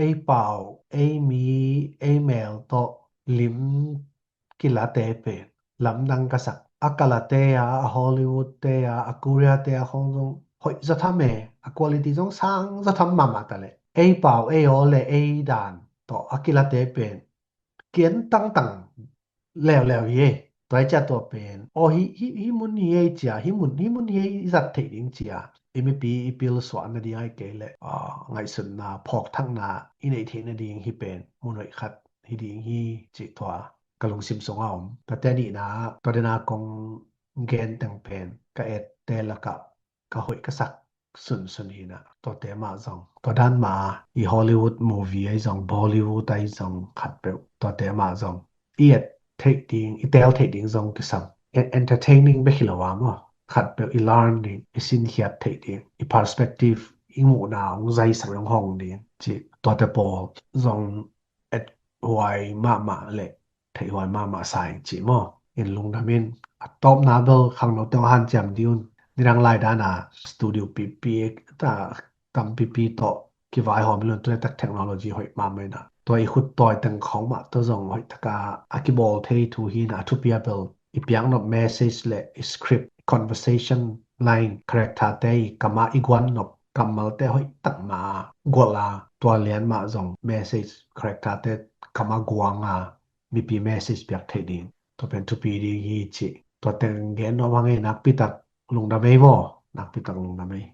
ei pau ei mi ei mel tawh lim kilate pen lamdang ka sak a kalate a a Hollywood te a a Korea te a khong zong hoih zatham e a quality zong sang zatham mahmah ta le ei pau ei aw le ei dan tawh a kilate pen kian tangtang leuleu hi e tua i cia tua pen aw hi hi hi mun hi ei cia hi mun hi mun hi ei zat theih ding cia i mipi i pil suah nading ahih kei leh, ah, ngaihsutna, phawkthakna i neih theih nading hih pen mun hoih khat hi ding hi cih tua ka lungsim sungah om. Tuate nihna, tua dena kong gen teng pen ka ette lakah ka hoih ka sak sunsun hi na. Tuate mah zong, tua dan mah i Hollywood movie ahi zong, Bollywood ahi zong, khatpeuh tuate mah zong i et theih ding, i teel theih ding zong kisam. En-, entertaining bek hi lo a maw, khatpeuh i learn ding, i sinkhiat theih ding, i perspective, i muhna hong zaisak, hong hong ding cih, tuate pawl zong et huai mahmah le theih huai mahmah sa ing cih maw. In lungdam in, a tawpna bel khangno teng hanciam dih un. Nidang lai dana studio pipi, ta, tampipi tawh kivaihawm in lun, tu laitak technology hoih mahmah in a, tua i khut tawi teng khawng mah tawh zong hoih taka a kibawl thei thu hi na. A thupi a bel i piaknop message le i script, conversation line, character te i kam a i guan nop kammalte hoih tak mah a gual a, tua lian mah zong message, character te kam a guang a mipi message piak theih ding, tua pen thupi ding hi cih. Tua teng gen nuam hang ei. Nakpi tak lungdam ei maw. Nakpi tak lungdam ei.